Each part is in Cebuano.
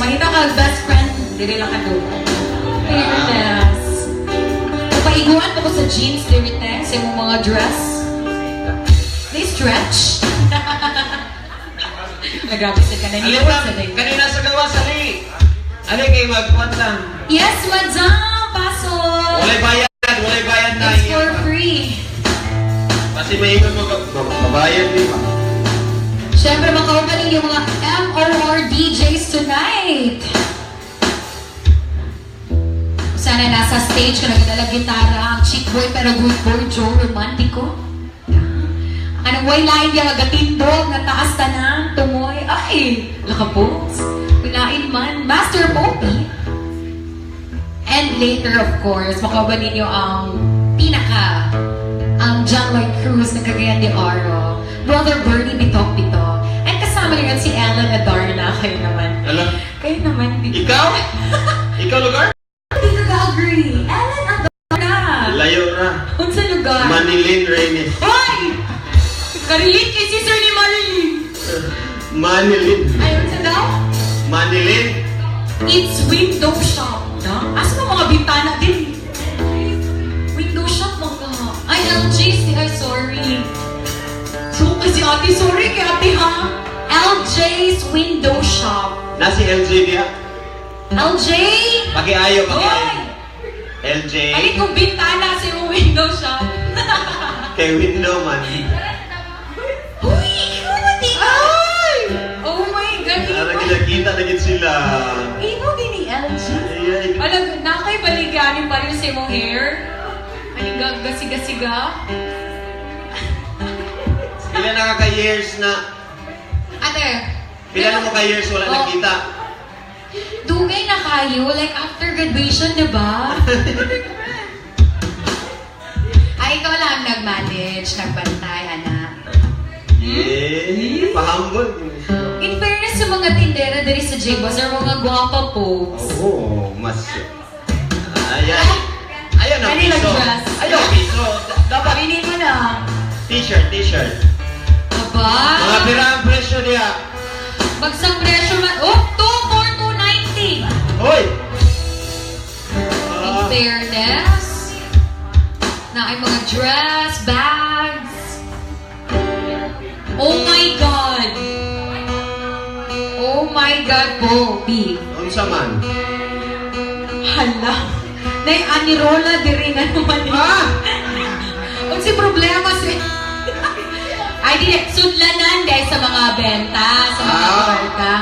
Mahita ka best friend, diri lang ka do. Fairness. Paiguan mo ko sa jeans, diri te, sa imong mga dress. They stretch. Nagrabe sa kanan Alin niyo. ba? Kanina sa gawas, ali. Ali kay magkwanta. Yes, madam! Pasok! Walay bayad na. It's for free. Kasi may ingon mo, mabayad di ba? Siyempre, makauban ninyo mga MOR DJs tonight. Sana nasa stage ka nagdala gitara ang chick boy pero good boy Joe Romantico. Anong way lain niya gatindog nga taas tanan tumoy ay lakapos wilain man Master Poppy. And later, of course, makauban ninyo ang pinaka ang John Lloyd Cruz ng Cagayan de Oro, Brother Bernie Bitok Bitok, and kasama niyo si Ellen Adarna. Kayo naman. Alam, Kayo naman. Di, ikaw? Ikaw lugar? Hindi ka ka-agree. Ellen Adarna. Layo na. Unsa lugar? Manilin Reyes. Hoy! Ka-relate kay sister ni Marilyn. Manilin. Ay, unsa daw? Manilin. It's window shop. Na? Asa mo mga bintana din? Window shop mga. Ay, LJ, ay, sorry. So, kasi ate, sorry kay ate ha. LJ's Window Shop. Nasi LJ diya. LJ! Pakiayo, pakiayo. Hoy! LJ. Ay, kung bintana sa imong window shop. Kay window man. Uy, ikaw ba di Ay! Oh my God, Ara imo. kita na gid sila. Imo gini LJ. Ay, ay. Alam, nakay baligyanin pa rin sa imong hair. Ay, gasiga-siga. Pila na ka years na Ate, Pila na mo ka years wala Oh. nagkita? Dugay na kayo, like after graduation, di ba? Ay, ikaw lang nag-manage, nagbantay, anak. Eh, pahambol. In fairness sa mga tindera diri sa J-Boss, are mga gwapa po. Oo, mas ayan. Ayan ang Kanila piso. dress. Ayaw piso. Dapat Aminin mo na. T-shirt, t-shirt. Aba! Mga pira ang presyo niya. Bagsak presyo man. Oh, 24290. Hoy! In Ah, fairness, na ay mga dress, bags. Oh my God! Oh my God, Bobby. Unsa man? Hala. Nay anirola diri na naman. Ah! Unsi problema si Ay, di, sudlanan dahil sa mga benta, sa mga kwarta.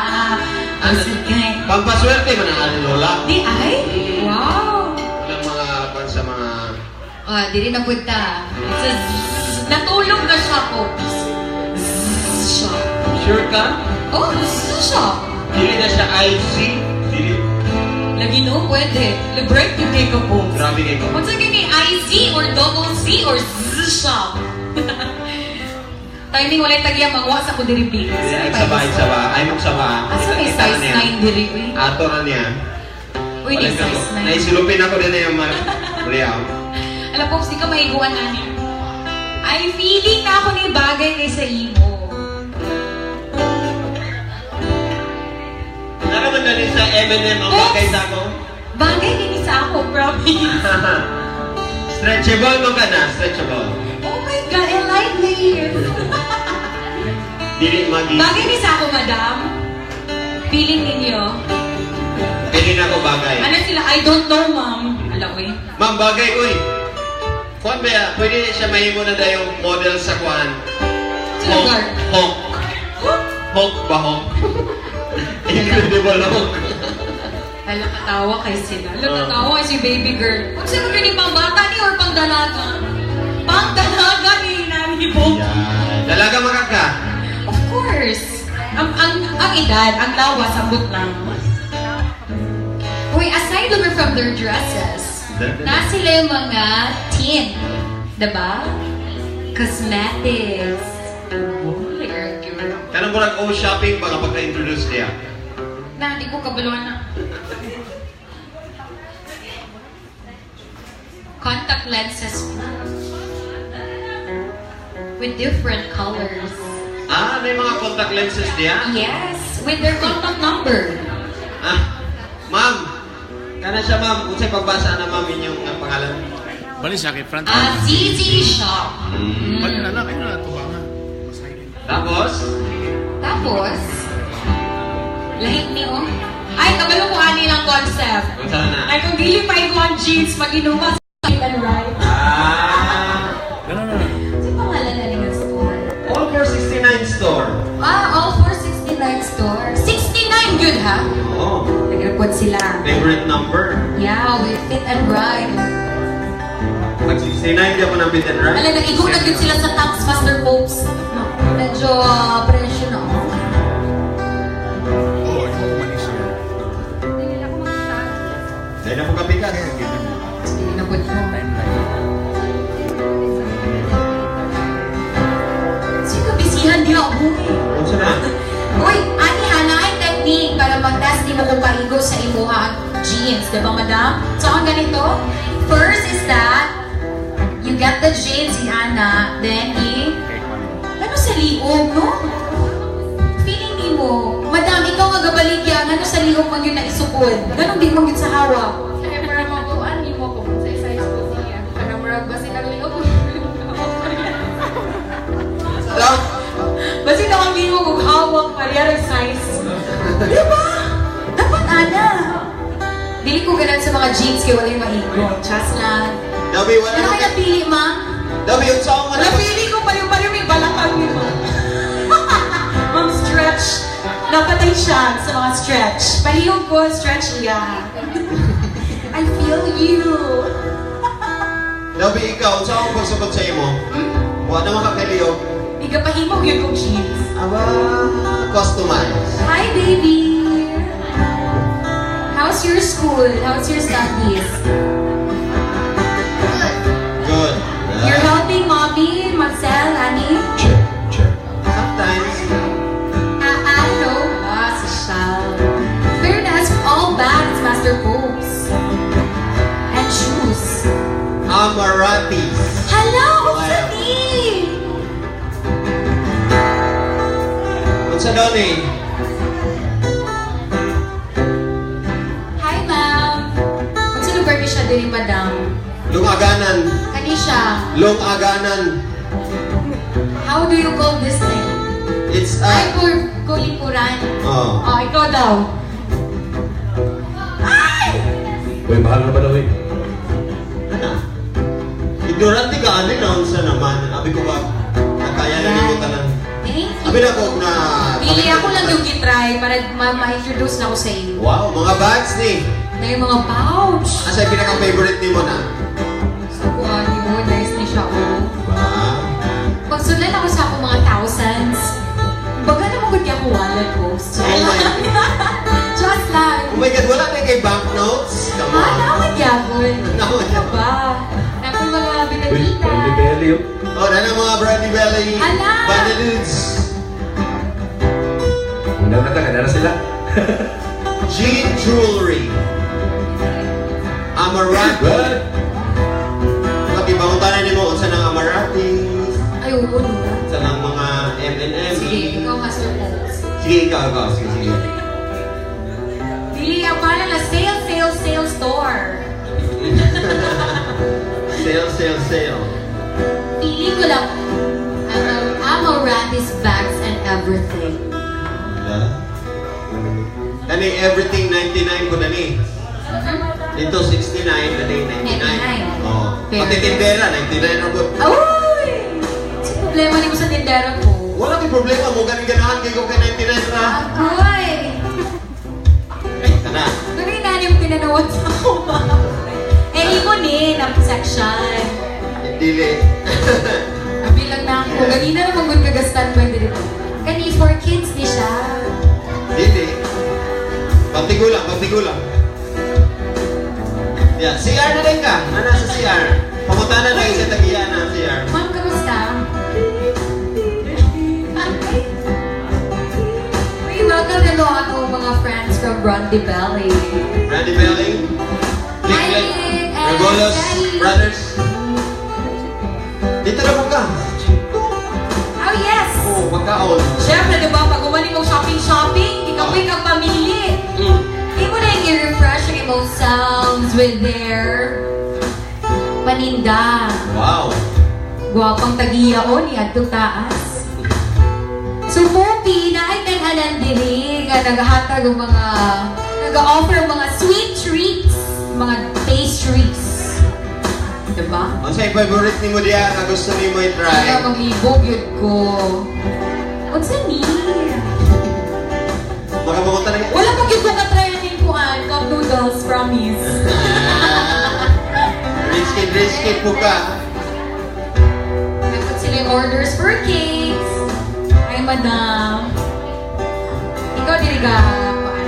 Ano? Sige. Pampaswerte man ang ani Lola. Di ay? Wow. Walang mga pan sa mga Ah, diri na punta. Sa zzz, natulog na siya po. Zzz siya. Sure ka? Oh, zzz siya. Dili na siya IC. Dili. Lagi no, pwede. Libre yung kay ka po. Grabe kay ko. Kung sa kini IC or double C or Z siya. Timing walay tagya mangwa sa ko diri big. Ay saba, ay saba. Ay magsaba. Asa may Kita na size niya. 9 diri uy? Ato na niya. Uy, di size 9. Naisilupin ako din na yung mga Real. Alam po, di ka mahiguan na niya. Ay, feeling na ako ni bagay kay sa imo. Naraman na din sa M&M ang Oops! bagay sa ako. Bagay kini sa ako, promise. Stretchable mo ka na, stretchable. Oh my God, I like this. Dili magi. Bagay ni sa ako, madam. Feeling ninyo. Feeling ako bagay. Ano sila? I don't know, ma'am. Alam ko eh. Ma'am, bagay, uy. Kuan ba ya? Pwede siya mahimo na dayong model sa kuan. Sa lugar. Honk. Honk ba honk? Incredible Hulk. Hala, katawa kay sila. Hala, katawa kay si baby girl. Kung sino ni pang bata ni or pang dalaga? Pang dalaga ni Nani Bo. Yan. Dalaga makaka. Of course. Ang edad, ang lawas, ambot lang. Uy, aside over from their dresses, na sila yung mga teen. Diba? Cosmetics. Kanang murag o shopping ba kapag na-introduce niya? Na, hindi ko kabaluan na. Contact lenses with different colors. Ah, may mga contact lenses niya? Yes, with their contact number. Ah. Kana siya, ma'am. Unsay pagbasa na, ma'am, inyong pangalan? Bali siya kay front. Ah, ZZ Shop. Bali na lang, ayun na, tubangan. Tapos, Tapos, lahit ni oh. Ay, kabalo ko ani lang concept. Unsa na? Ay, kung dili pa ikaw ang jeans, mag-inuma sa Fit and Right. Ah, Ganun na. Ano pangalan na nila store? All 469 store. Ah, all 469 store. 69 good ha? Oh, Nag-report sila. Favorite number. Yeah, with Fit and Right. Pag 69 di ako ng Fit and Right. Alam, nag-igo na gyud sila sa tax, Master Popes. Medyo presyo na. Oh. Oo, ikaw kumalis siya. Dahil na po kapikas. Sige na po ko. Timeline. Sino bisihan di ako eh. Unsa na? Uy, ani ha, naay technique para mag-test nimo kung kaigo sa imuha ang jeans, di ba, madam? So, ang ganito, first is that you get the jeans, si Ana, then i ano sa liog, no? Feeling nimo, madam, ikaw nga gabaligya, ano sa liog man yun na isukod? Ganun din man yun sa hawak. Kaya para makuhaan nimo kung sa size ko niya. Para murag basin ang liog. Hello? Basta ikaw ang liog ug hawak, pareha ng size. Di ba? Dapat, Ana. Dili ko ganun sa mga jeans kay walay maigo. Just lang. Dabi, wala Ano na. kayo napili, ma'am? Dabi, unsa ako man? Napili ko pareho-pareho may balakang ni ma'am. Ma'am, stretch. Napatay siya sa mga stretch. Palihog ko, stretch iya. I feel you. Dabi, ikaw, unsa ako pagsukod sa imo? Wala naman ka kaliyog. Igapahimo yun kong jeans. Aba, customize. Hi, baby! How's your school? How's your studies? Good. You're helping mommy, Marcel, Annie? Check, check. Sometimes, Ah, ano? Ah, social. Fairness, all bags, Master Popes. And shoes. Amaratis. Hala, unsa ni? Unsa daw ni? Hi, ma'am. Unsa lugar ni siya diri, madam? Lungaganan. Kani siya. Lungaganan. How do you call this thing? It's a Ay, kur kulipuran. Oh. Oh, ikaw daw. Ay! Uy, mahal na ba daw eh? Ana. Ignorante ka, ano na unsa naman. Abi ko ba, nakaya na nimo tanan. Thank you. Abi na ko na Pili ako lang yung gitry para ma-introduce na ako sa iyo. Wow, mga bags ni. Na yung mga pouch. Asa yung pinaka-favorite nimo na? So, kung ano mo, nice ni siya, oh. Ba? Pagsundan ako sa akong mga thousands, baga naman gud ako wallet post. Oh my Just like, Oh my God, wala na kay banknotes? Come ah, on. naman gyapon. Naman. Ano ba? Nakoy mga Uy, binagita. Brandy Belly oh. Oh, na mga Brandy Belly. Ala! Bandaludes. Una na ta, kanara sila. Jean Jewelry. Amarati. What? Pati banguntanan nimo unsa nang Amarati? Ay, oo, no. Unsa nang mga M&M. Sige, ikaw, Master Post. Sige, ikaw, ikaw. Sige, sige. Dili ang pangalan na sale, sale, sale store. Sale, sale, sale. Pili ko lang ang Amaratis bags and everything. Diba? Kani everything 99 ko na ni. Dito 69, kani 99. 99. Oh. Fair. Pati tindera 99 ra gud. Uy! Sa problema ni mo sa tindera ko. Wala kay problema mo ganing ganahan kay ko kay 99 ra. Agoy! Ay, kana. Tuloy na yung tinanawat sa ako ba? Eh, imo ni, ng section. Dili. Abi lang na ako. Ganina naman gud kagastan pa dito. Kani for kids ni siya. Dili. Pantigulang, pantigulang. Yeah, CR na din ka. Ano sa CR? Pamunta na lang sa tagiya na CR. Ma'am, kamusta? Ay. Uy, welcome na ako mga friends from Brandy Belly. Brandy Belly. Hi, Click, Nick and Regolos Daddy. Brothers. Dito na po ka. Oh, yes! Oh, magkaon. Siyempre, di ba, pag umani mong shopping-shopping, ikaw kang pamili. Di mo na yung i-refresh ang imong self. with their paninda. Wow. Gwapang tagiya o ni adtong taas. So Popi, naay kanhanan diri nga naghatag og mga nag-offer og mga sweet treats, mga pastries. Diba? Ang sa favorite nimo diya nga gusto nimo i-try? Kaya maglibog yun ko. Unsa ni? Makapamunta na. Wala pa gyud ko katry aning kuan, cup noodles, promise. Rich kid, rich kid po ka. Nagput sila yung orders for cakes. Ay, madam. Ikaw, diri ka. Kuan.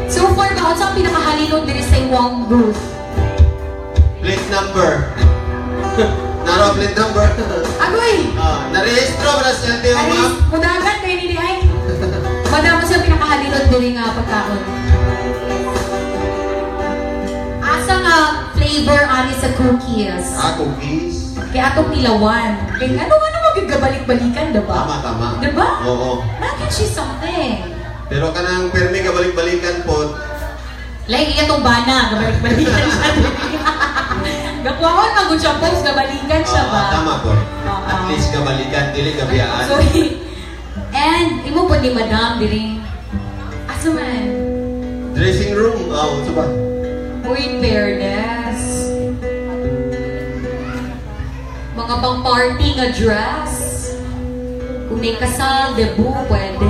So far ba, unsa ang pinakahalinog diri sa imong booth? Plate number. Naro plate number. Agoy! Ah, narehistro ba na sa LTO, Aris, ma'am? mudagan kayo nini ay. Madam, unsa ang pinakahalilon diri nga pagkaon? Asa nga flavor ani sa cookies? Ah, cookies. Kaya atong tilawan. Kaya ano nga naman gabalik-balikan, diba? Tama, tama. Diba? Oo. Bakit she's something? Pero kanang permi kabalik-balikan po. Like, iya tong bana, gabalik-balikan siya. Gakuhaon man gud siya post, gabalikan siya Oo, ba? Tama po. Oo. At least kabalikan, dili kabiyaan. So, and imo po ni Madam diri. Asa man? Dressing room. Oh, unsa ba? Uy, in fairness. Mga pang party nga dress. Kung may kasal, debut, pwede.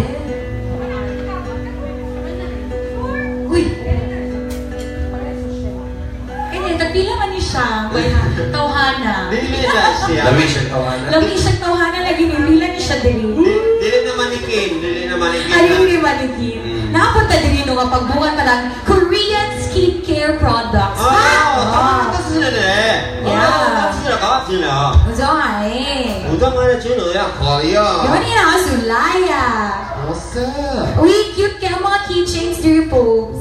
Uy! Eh, tagpila man ni siya. Wala, tawhana. Dili na siya. Lami siya tawanan. Lami siya tawhana, lagi nipila ni siya diri. Dili na manikin, dili na manikin. Ay, hindi manikin. Napunta diri no, nga pagbuhat pa lang, Korean skincare products. 아, 아, 쓰네. Yeah. 쓰나, Ay. 우정하나 주노야, 거리야. Yun na, Sulaya. What's up? Uy, cute kaya mga keychains dear folks.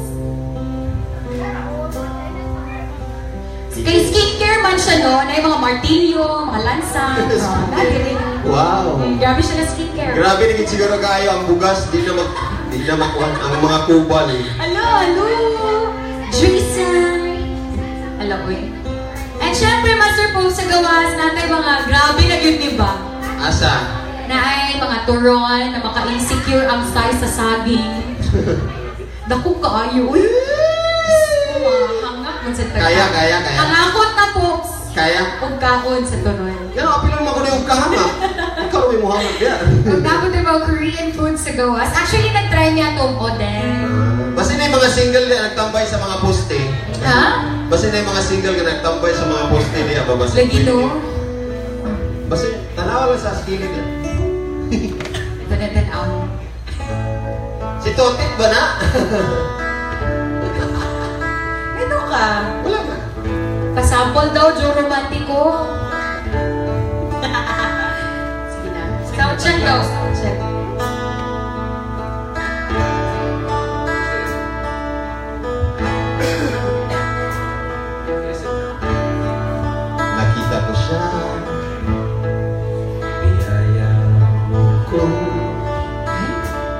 Kay skincare man siya no, na yung mga martilyo, mga lansa. Oh, dati. Wow. Grabe siya na skincare. Grabe na siguro kayo ang bugas, di na makuha ang mga kubal eh. Alo, alo! Jason! Alam ko eh. And syempre, Master Pope, sa gawas natin mga grabe na yun, di ba? Asa? Na ay mga turon, na maka-insecure ang size sa saging. Dako kaayo. Uy! Hangak mo sa taga. Kaya, kaya, kaya. Hangakot na, Pops! Kaya? Ug kaon sa turon. Yan, apil mo ko na yung kahama. Ikaw may Muhammad yan. Ug dapat yung mga Korean food sa gawas. Actually, nag-try niya itong oden. Basta na yung mga single na nagtambay sa mga poste. Ha? Basta na yung mga single na nagtambay sa mga poste niya. Ba, basta Lagi no? Basta, tanawa lang sa skillet eh. Ito na tanaw. Si Totit ba na? Ano ka? Wala na. Pasample daw, Joe Romantico. Sige na. Sound check daw, sound check. Nakita ko siya. Biyaya mo ko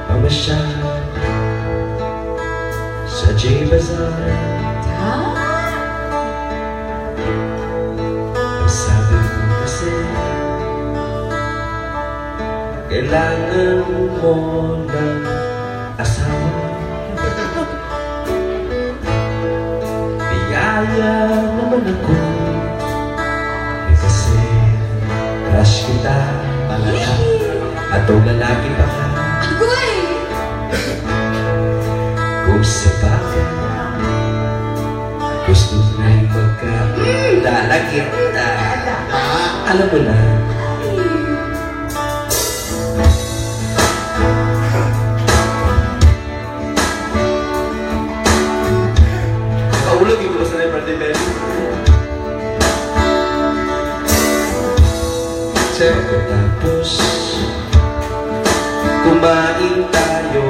mamasyal sa J Bazaar. Ha? Ang sabi mo kasi kailangan mo ng asawa. Biyaya naman ako eh, kasi crush kita. Talaga. At ang lalaki pa ka. Agoy! Kung sa bagay gusto mo'y magka-lalagit na. Ah, Alam mo na. Kaulog yung gusto na yung birthday belly. Sir. Pagkatapos kumain tayo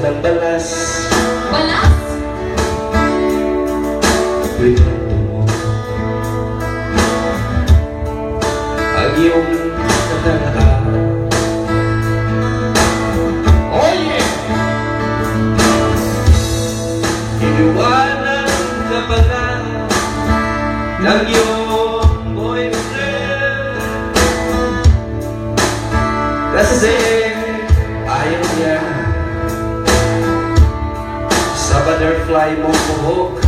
ng balas. Balas? Kwento mo ang iyong nakaraan. Oh yeah! Iniwanan ka pa Ng iyong boyfriend. Kasi ayaw niya sa butterfly mong buhok.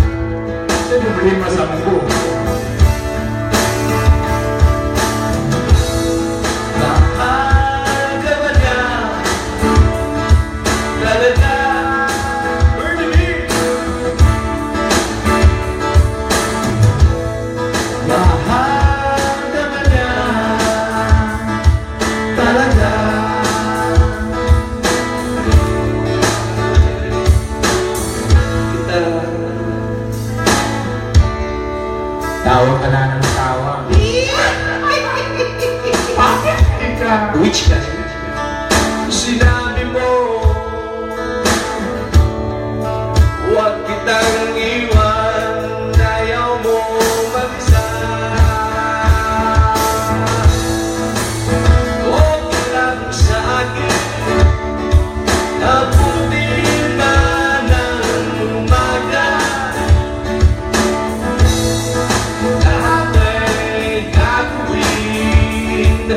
Sa problema sa buhok. Mahal ka ba niya? Talaga? Bernie! Mahal ka ba niya? Talaga? Kita. Tawa ka na ng tawa. Bakit ka? Which ka? Sinabi mo, huwag kitang iwan. Ayaw mo mag-isa. Okay lang sa akin, abutin man ng umaga. Lahat ay gagawin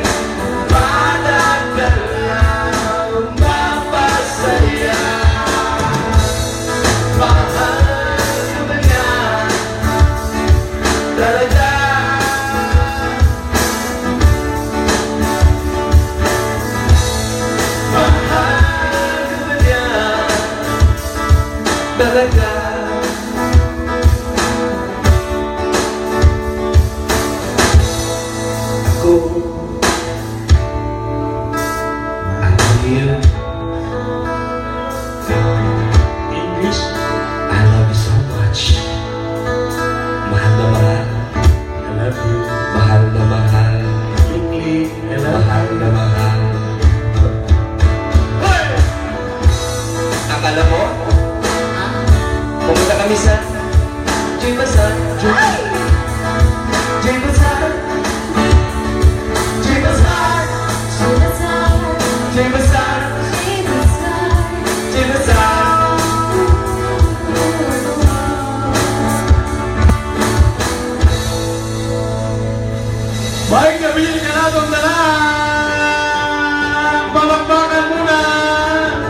para ka lang mapasaya. Mahal ka ba niya? Talaga? Mahal ka ba niya? Talaga? Ako, I love you. English? I love you so much. Mahal na mahal. I love you. Mahal na mahal. English? I love you. Mahal na mahal. Akala mo? Pumunta kami sa J Bazaar. J Bazaar. J Bazaar. J Bazaar. J Bazaar. Maayong gabii kanatong tanan! Palakpakan muna!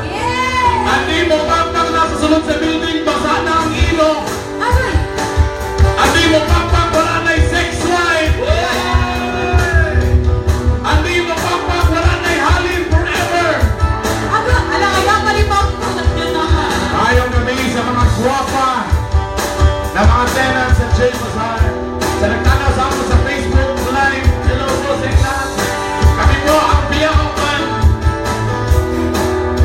Yeah! Andi mo pampang nasa sulod sa building, basa na ang ilong! Aray! Andi mo pampang wala na'y sex life! Andi mo pampang wala na'y halin forever! Aba, ala, kaya palibang. Maayong gabii sa mga gwapa na mga tenants sa J Bazaar. Sa nagtanaw sa ako sa Facebook Live, hello po sa inyo lahat. Kami po ang Biyaong Band.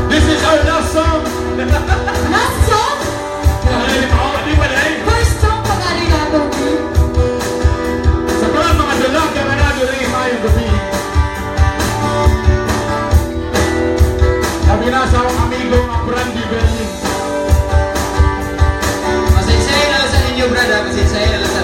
This is our last song. Last song? Ay, di pa di? First song pa galing nato. Sa mga dalaga nga naa diri, maayong gabii. Sabi na sa akong amigo nga Brandy Belling. Pasensyahin na lang sa inyo, brad, ha? Pasensyahin na lang sa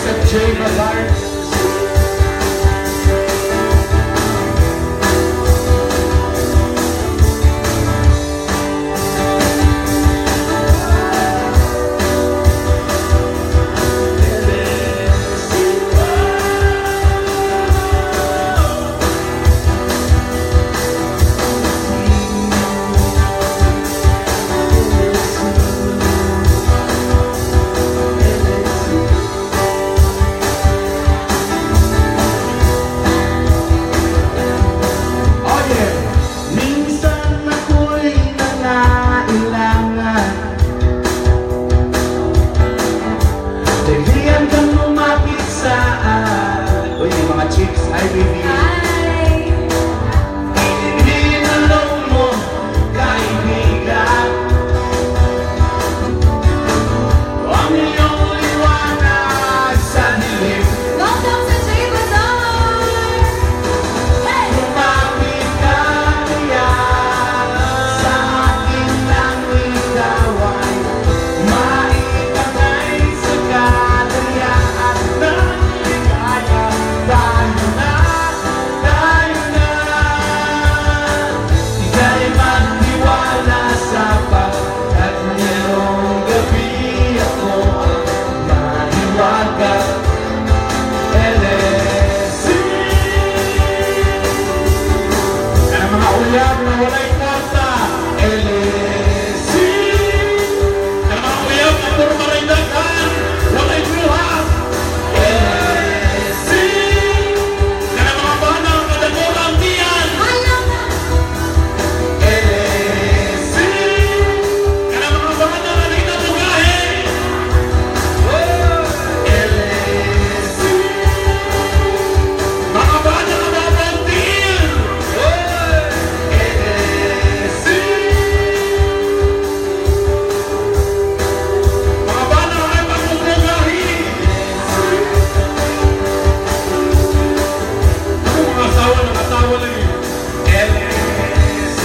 sa J Bazaar. Oh yeah! Minsan ako'y nangailangan, Kaibigan kang lumapit sa akin. Uy, may mga chicks. Hi, baby. Hi! Inilalong mo, kaibigan, ang iyong liwanag sa dilim. Welcome sa J Bazaar! Hey! Lumapit ka kaya sa akin ang ikaw ay maitangay sa kalayaan ng ligaya. Tayo na, tayo na. Ika'y magtiwala sapagkat ngayong gabi ako ang mahiwaga. LSC. Ang mga uyab na walay kwarta, LSC. Ang mga uyab na puro maray daghan, walay buhat, LSC. Ang mga banang kadagorang diyan, Hala na! LSC. Ang mga banang na nagtabugahe, LSC. Mga banang na mabantiin, LSC. Mga banang ay pagbubugahi. Ang mga asawa nakatawa lang eh. LSC.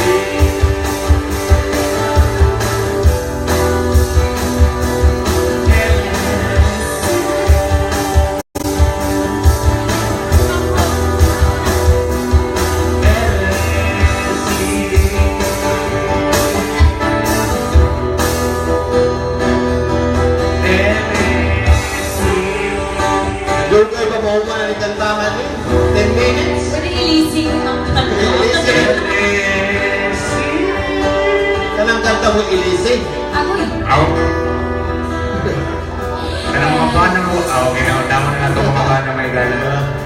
Dugay pa mo na ni kantahan eh. 10 minutes. Pwede ilising ang kanta. Ilisi. Kanang kanta mo ilisi. Agoy! Aw. Kanang mga bana mo. Ah, okay na. Tama na lang ito mga bana may gala.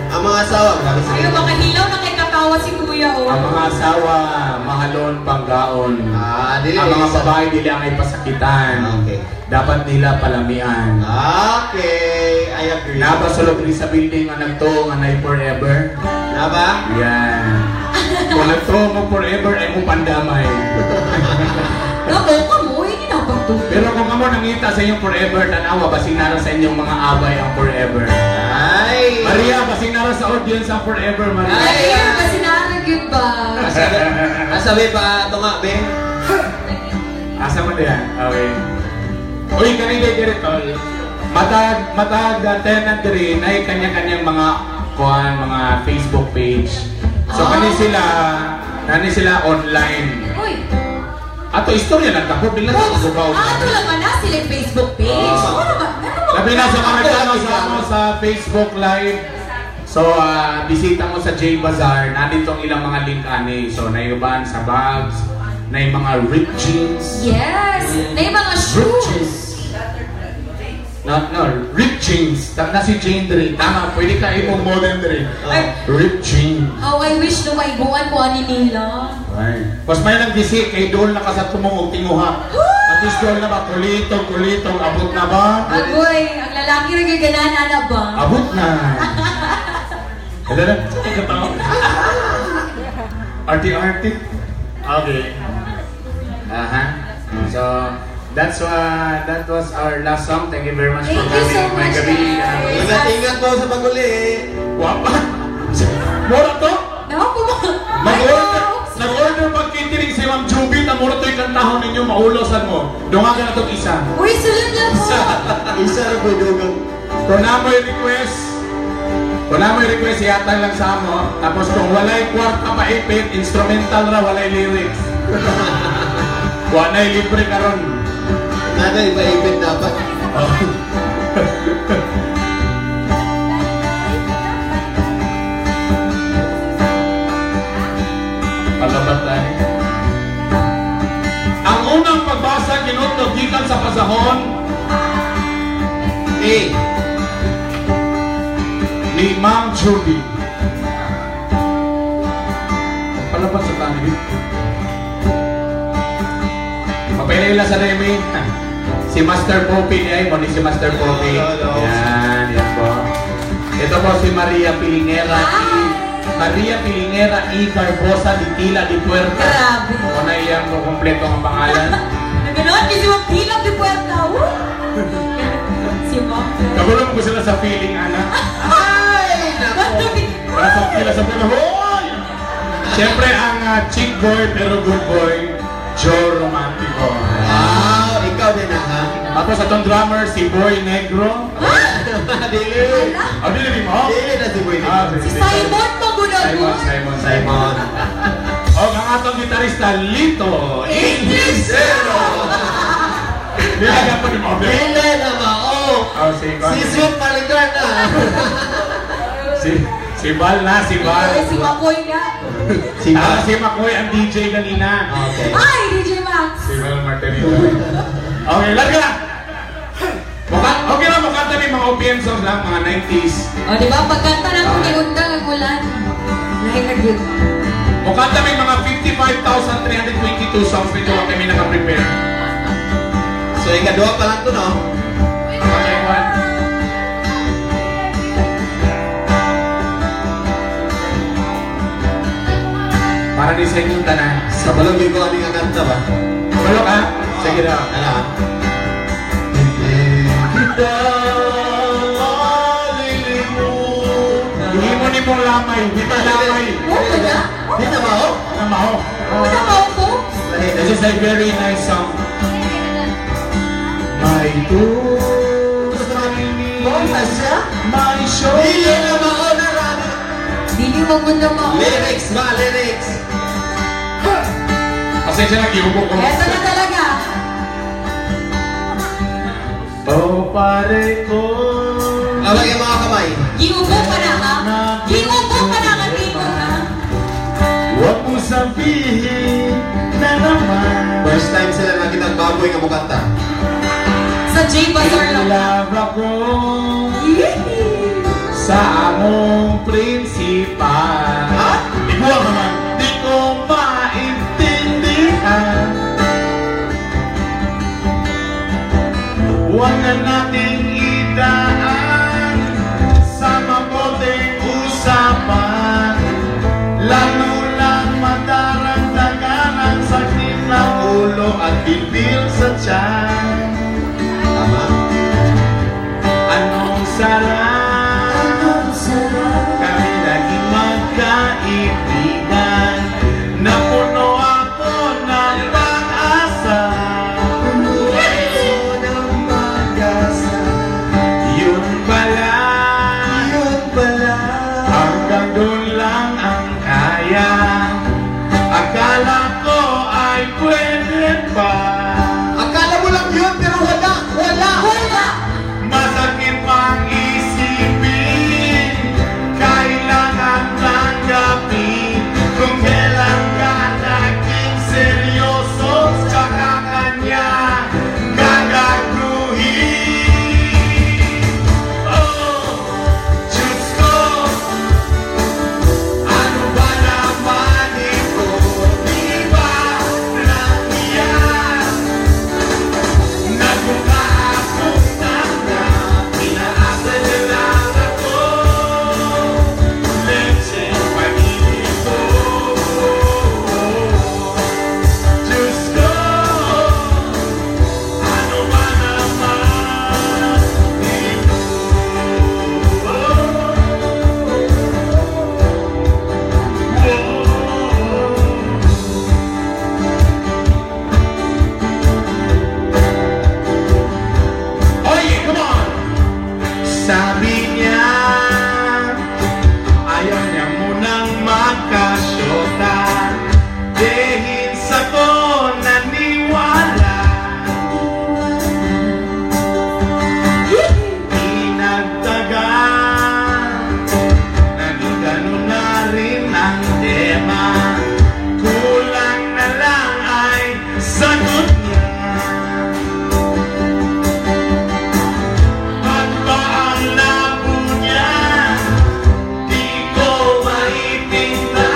Ang mga asawa, grabe sa Ayun, baka hilaw na kay katawa si Kuya, oh. Ang mga asawa, mahalon panggaon. Ah, dili Ang mga isa. babae dili ang ipasakitan. Okay. Dapat nila palamian. Okay, I agree. Naba sulod rin sa building ang nagtuo nga nay forever. Naba? Yan. Kung nagtuo mo forever ay mo pandamay. Nako ka mo, hindi na pagtuo. Pero kung kamo nangita sa inyong forever, tanawa basing nara sa inyong mga abay ang forever. Ay! Maria, basing nara sa audience ang forever, Maria. Ay! Ay, kasi naarag ba? Asabi pa ito nga, be. Asa mo diyan? Okay. Uy, kanina diri tol. Matag matag tenant diri nay kanya-kanyang mga kuan, mga Facebook page. So Ah. kani sila online. Uy! Ato istorya lang ako bilang sa sugaw. Ah, ato lang man na sila yung Facebook page. Ah. Ano ba? Ano ba? Labi na sa mga nagtanaw sa ano sa Facebook Live. So, bisita mo sa J Bazaar, nandito ang ilang mga link ani. So, naiuban sa bags, na yung mga ripped jeans. Yes! Na yung mga Ripped shoes. jeans. No, no, ripped jeans. Na si Jane diri. Tama, pwede ka imong model diri. Ay. Ripped jeans. How I wish na maiguan ko ani nila. Ay. Pas may nang gisi kay dool na ka sa tumong og tinguha. At least dool na ba kulitong kulitong abot na ba? Agoy, ang lalaki rin yung ganahan ana ba? Abot na. Hello na. Arty arty. Okay. Aha. So, that was our last song. Thank you very much Thank for you so coming. May much, gabi. guys. Ingat-ingat po sa pag-uli. Wapa. Mura to. Naku mo. Nag-order, nag-order pag catering si Ma'am Juby, na mura to'y kantahon ninyo, maulosan mo. Dungagan na itong isa. Uy, sulod na po. Isa ra po dugang. Kung naa moy request, ihatag lang sa amo. Tapos kung walay kwarta paipit, instrumental ra, walay lyrics. Wa na'y libre karon. Nada ipaipit dapat. Oh. Palabat tayo. Ang unang pagbasa kinutnog gikan sa pasahon Eh, ni Ma'am Judy. Palabat sa tanig. Mapaila sa Remy. Si Master Poppy niya, mo ni si Master Poppy. Hello, hello. Yan, yan po. Ito po si Maria Pilingera E. Maria Pilingera E. Carbosa de Tila de Puerta. Grabe. O na iyang kumpleto ang pangalan. Naganoon, kasi Ma'am Tila de Puerta. Woo! Si Ma'am. Kabulong ko sila sa feeling, ana. Ay, nako. Nasa tila sa feeling. Hoy! Siyempre, ang chick boy pero good boy, Joe Romantico. Wow, ikaw din na ha? Tapos atong drummer, si Boy Negro. Dili. Ah, dili mo? Dili na si Boy Ah, Negro. Si Simon Magunagun. Simon, Simon, Simon. O, ang atong gitarista, Lito Ingisero. Nilagyan po ni Mobe. Dili na mao. Oh, si, Si Sweet Maligar na. Si Val na, si Val. Ay, si Makoy nga. Si Ah, si Makoy ang DJ kanina. Okay. Ay, DJ Max. Si Val Martinito. Okay, larga! Mukha, okay lang, mukha tayo mga OPM songs lang, mga 90s. O, di ba? Pagkanta na akong giundang ang ulan. Lahi na gyud. Mukha tayo mga 55,322 songs medyo wa kami naka-prepare. So, ikaduha pa lang to, no? Okay, one. Para di sa inyong tanan. Sa balong yung ko nga kanta ba? Balok ha? Sige daw. Ano? Hindi kita malilimutan. Hindi mo ni mong lamay, hindi pa lamay. Oh, wala? Di na ba, oh? Ano maho? Wala ba ako? This is a very nice song. My two Oh, na siya? my show. Dili na mao na rana. Dili mo gunda mo. Lyrics ba? Lyrics. Pasensya na, giubo ko. Eto na talaga. Oh, pare ko. Awag yung mga kamay. Giubo pa na ha? Giubo pa na ka dito ha? Huwag mo sabihin na naman. First time sila nakita ang baboy nga mukanta. Sa J Bazaar lang. Love ako Yee! sa among principal. Ha? Di ko naman, di ko maintindihan. Huwag na nating idaan sa mabuting usapan. Lalo lang madaragdagan ang sakit ng ulo at bilbil sa tiyan. Tama. Anong sarap? Anong sarap? Kami naging magkaibigan. Napuno ako ng pag-asa. Puno ng pag-asa. Yun pala, Yun pala. hanggang doon lang ang kaya. Akala ko ay pwede pa. Akala mo lang yun, pero wala. Wala. Wala! Masakit mang isipin Sabi niya, ayaw niya munang magkasyota. Dahil sa ko naniwala. Di nagtagal, naging ganun na rin ang tema. Kulang na lang ay sagot niya. At ba ang labo niya, di ko maitinda.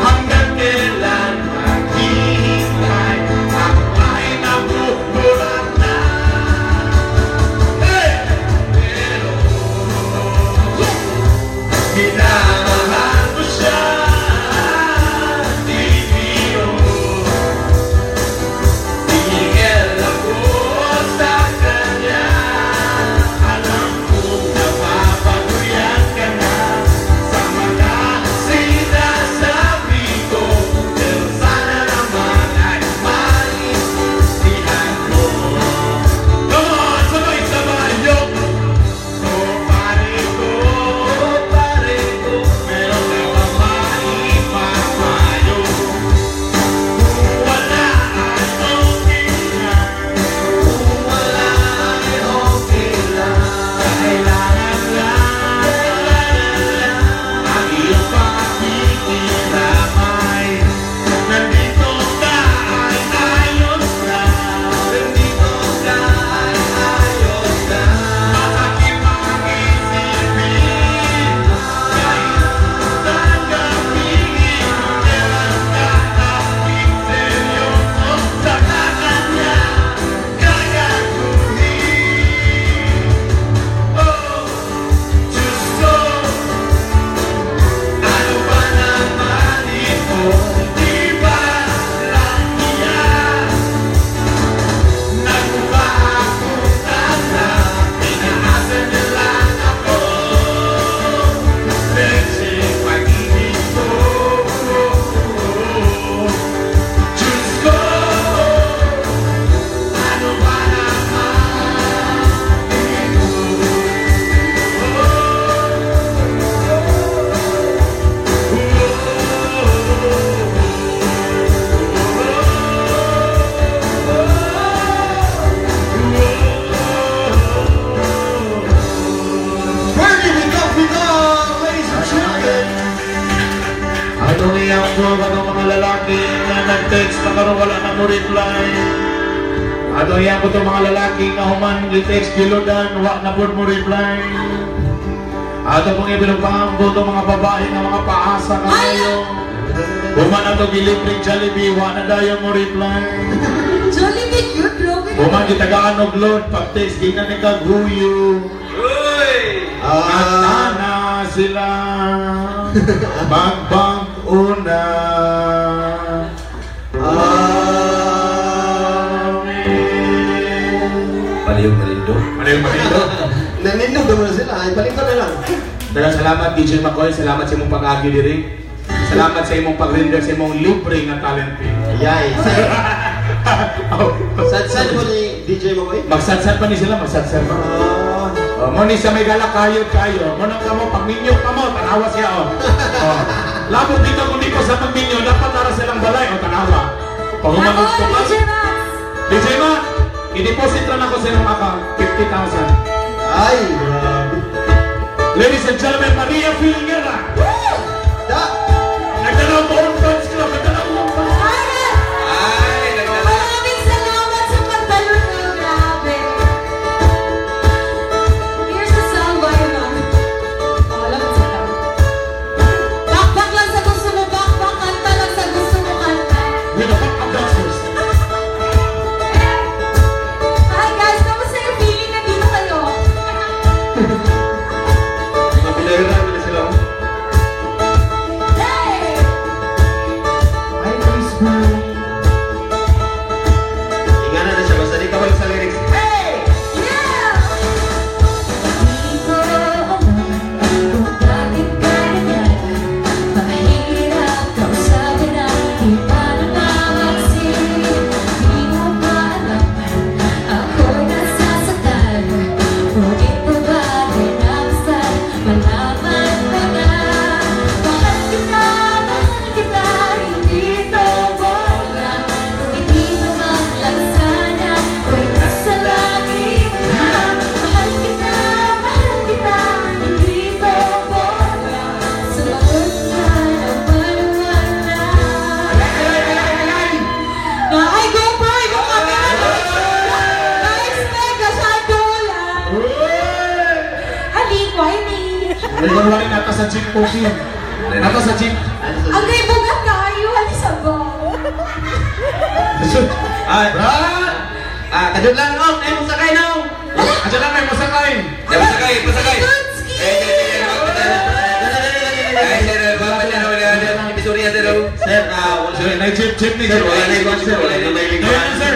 Hanggang kailan maghihintay, ako ay nabuburat na. Hey! Pero minamahal ko siya, di biro. Tigil ako sa kanya. Alam kong napapaluyan ka na sa mga sinasabi ko, pero sana naman ay maintindihan mo. Come on, sabay-sabay, yo! Oh, pare ko, pare ko, meron ka ba maipapayo? Kung wala ay okay lang. Kung wala ay okay lang. Kailangan lang ang iyong pakikiramay. Nandito ka ay ayos na. Nandito ka ay ayos na. Masakit ang isipin, kahit tanggapin. Kailan ka aking seryoso sa kanya gagaguhin. Oh, Diyos ko, ano ba naman ito? Di ba lang niya nagmukha akong tanga? Pinaasa niya lang ako. Leche pag-ibig ko. Diyos ko, ano ba naman ito? Ferdy Bitong, ladies and gentlemen. Ano iyang ko katong mga lalaki nga nag-text na karon wala na mo reply. Ano iyang ko itong mga lalaki nga human gi-text gilodan wa na pud mo reply. Ato pong ibilong paambo itong mga babae nga mga paasa kayo. Human ato gilibreng Jollibee, wa na dayon mo reply. Jollibee cute, grabe. Human gitagaan og load pag text ginan ni kag huyo. Ah, At na sila magbag-una. Amen. Palihog na rin do. Ano yung malindo? Nanindog naman sila. Ay, balikan na lang. Daghang salamat, DJ McCoy. Salamat sa imong pag-agi diri. Salamat sa imong pag-render sa imong libre nga talent fee. Yay. Oh. Sad-sad mo ni DJ Makoy? Magsadsad pa ni sila, magsadsad pa. Ah, Oh, mo ni sa may gala kayod kayo. Mo nang kamo pagminyo ka mo, tanawa siya oh. Oh. Labot dito kung di ko sa pagminyo, dapat tara silang balay o tanawa. Pag Ako, humanod ko ka. DJ Max. DJ Ma, i-deposit lang ako sa imong account, 50,000. Ay, grabe. Ladies and gentlemen, Maria Filguera. Da! Nagdala ang buong fans club, nagdala ang buong fans club. Ay, nagdala. Maraming salamat sa pagdalo niyo. Grabe. Here's a song by Ron. Oh, wala ko sa tao. Bakbak lang sa gusto mo, bakbak. Kanta lang sa gusto mo, kanta. With the back of dancers. Hi guys, kamusta yung feeling na dito kayo? Mga binayaran na sila. Ay, wala nata sa jeep po. Nata sa jeep. Ang kay bugat kayo, hali sa ba? Ah, Brad! ah, kadud lang nong, ay mo sakay nong. Ayan lang, may masakay. Ay, pasakay, pasakay. Tutski! Eh, eh, eh, eh, sir, sorry, sir. Sir, ah, wala Sir, na jeep, jeep ni Sir, jeep. wala na yung sir, wala na may Ayun, sir.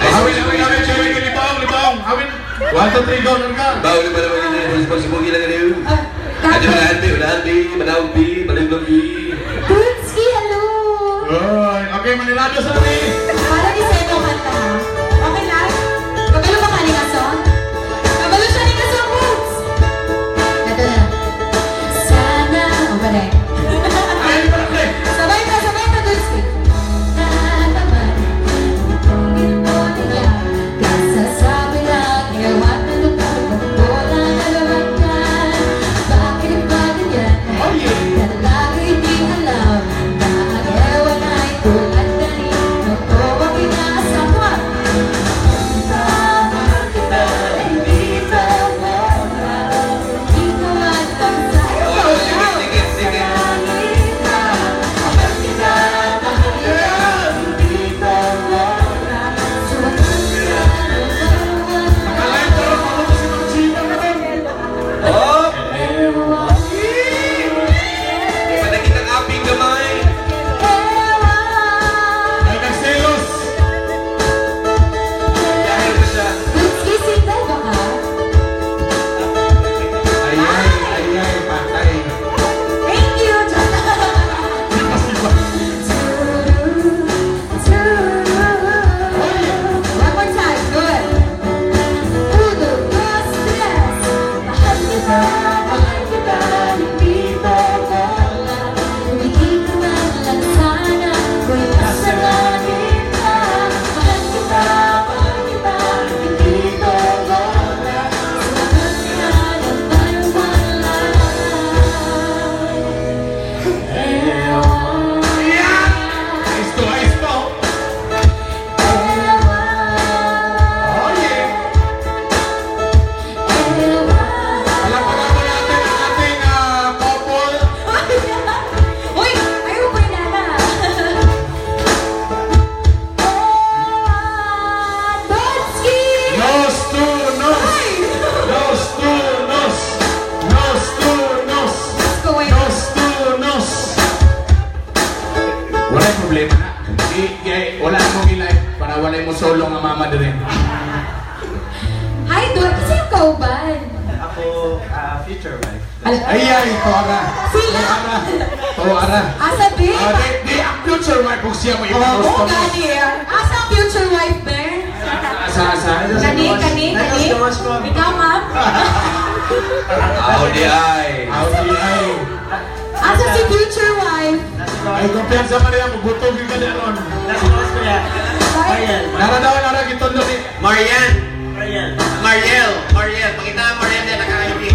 Awin, awin, awin, awin, libong, libong, awin. 1, 2, 3, go, go. Bawal pa naman yun, pagsibugi lang yun. Ah, Ano, Kapoy. unahan, bi, unahan, bi, manawag, bi, manawag, bi. Tutski, hello! Oy, okay, Manilado sa ni. Para ni Sebo kanta, ha? Okay lang? Kabalo ba ka ni Kaso? Kabalo siya ni Kaso, Boots! Ito na. Sana... O, balik. Ay, parang Sabay ka, sabay ka, Tutski. Nataman, pugin mo nila. Kasasabi lang, ewan na nagpapagbola na naman yan. Bakit ba ganyan? Oh, yeah. Talaga hindi alam na ang ewan ay tulad na rin ng tobang inaasama. Mahal kita, hindi ba wala? Hindi ka man lang sa'yo. Oh, dikit, dikit, dikit. Mahal kita, mahal kita, hindi ba wala? Sumagot ka naman. Nakalive pero paano si Ma'am Chima naman? Oh! Panakit ang aping gamay. Ewan. Ay, nagselos. Dahil ko siya. Tutski, single ba ka? Ay, ay, ay, ay, patay. Thank you! One more time, good. Uno, dos, tres. Mahal kita, hindi ba wala? Humingi ka man lang sana, kung nasa langit ka. Mahal kita, hindi ba wala? Sumagot ka na parang wala. Ewan. Ayos to, ayos to. Ewan. Oh, yeah. Alam pa naman natin ang ating couple. Uy! Ayaw ko yun, Nana. Ewan! Dotski! Nose to nose. Ay! Nose to nose. Nose to nose. Let's go, wait. Nose to nose. Wala problema na. Di, di, wala mong i-live para wala mo solo nga mama dire. Hi, Dot. Kasi yung kauban. Ako, ah, future wife. Ay, ay, tuara. Sila! Tuara. Tuara. Asa, babe? Ah, di, di, ang future wife kung siya mo Oo, i-nose to nose. gani. Asa ang future wife, Bear? Asa, asa. Kani, kani, kani. Ikaw, ma'am? Audi ay. Audi ay. Asa si future wife? Ay, kumpiyansa Maria, magutog yung gani aron. Bye. Nara daw, nara, gitundo ni. Marian. Mariel. Mariel. Pakita ang Mariel na nakakangiti.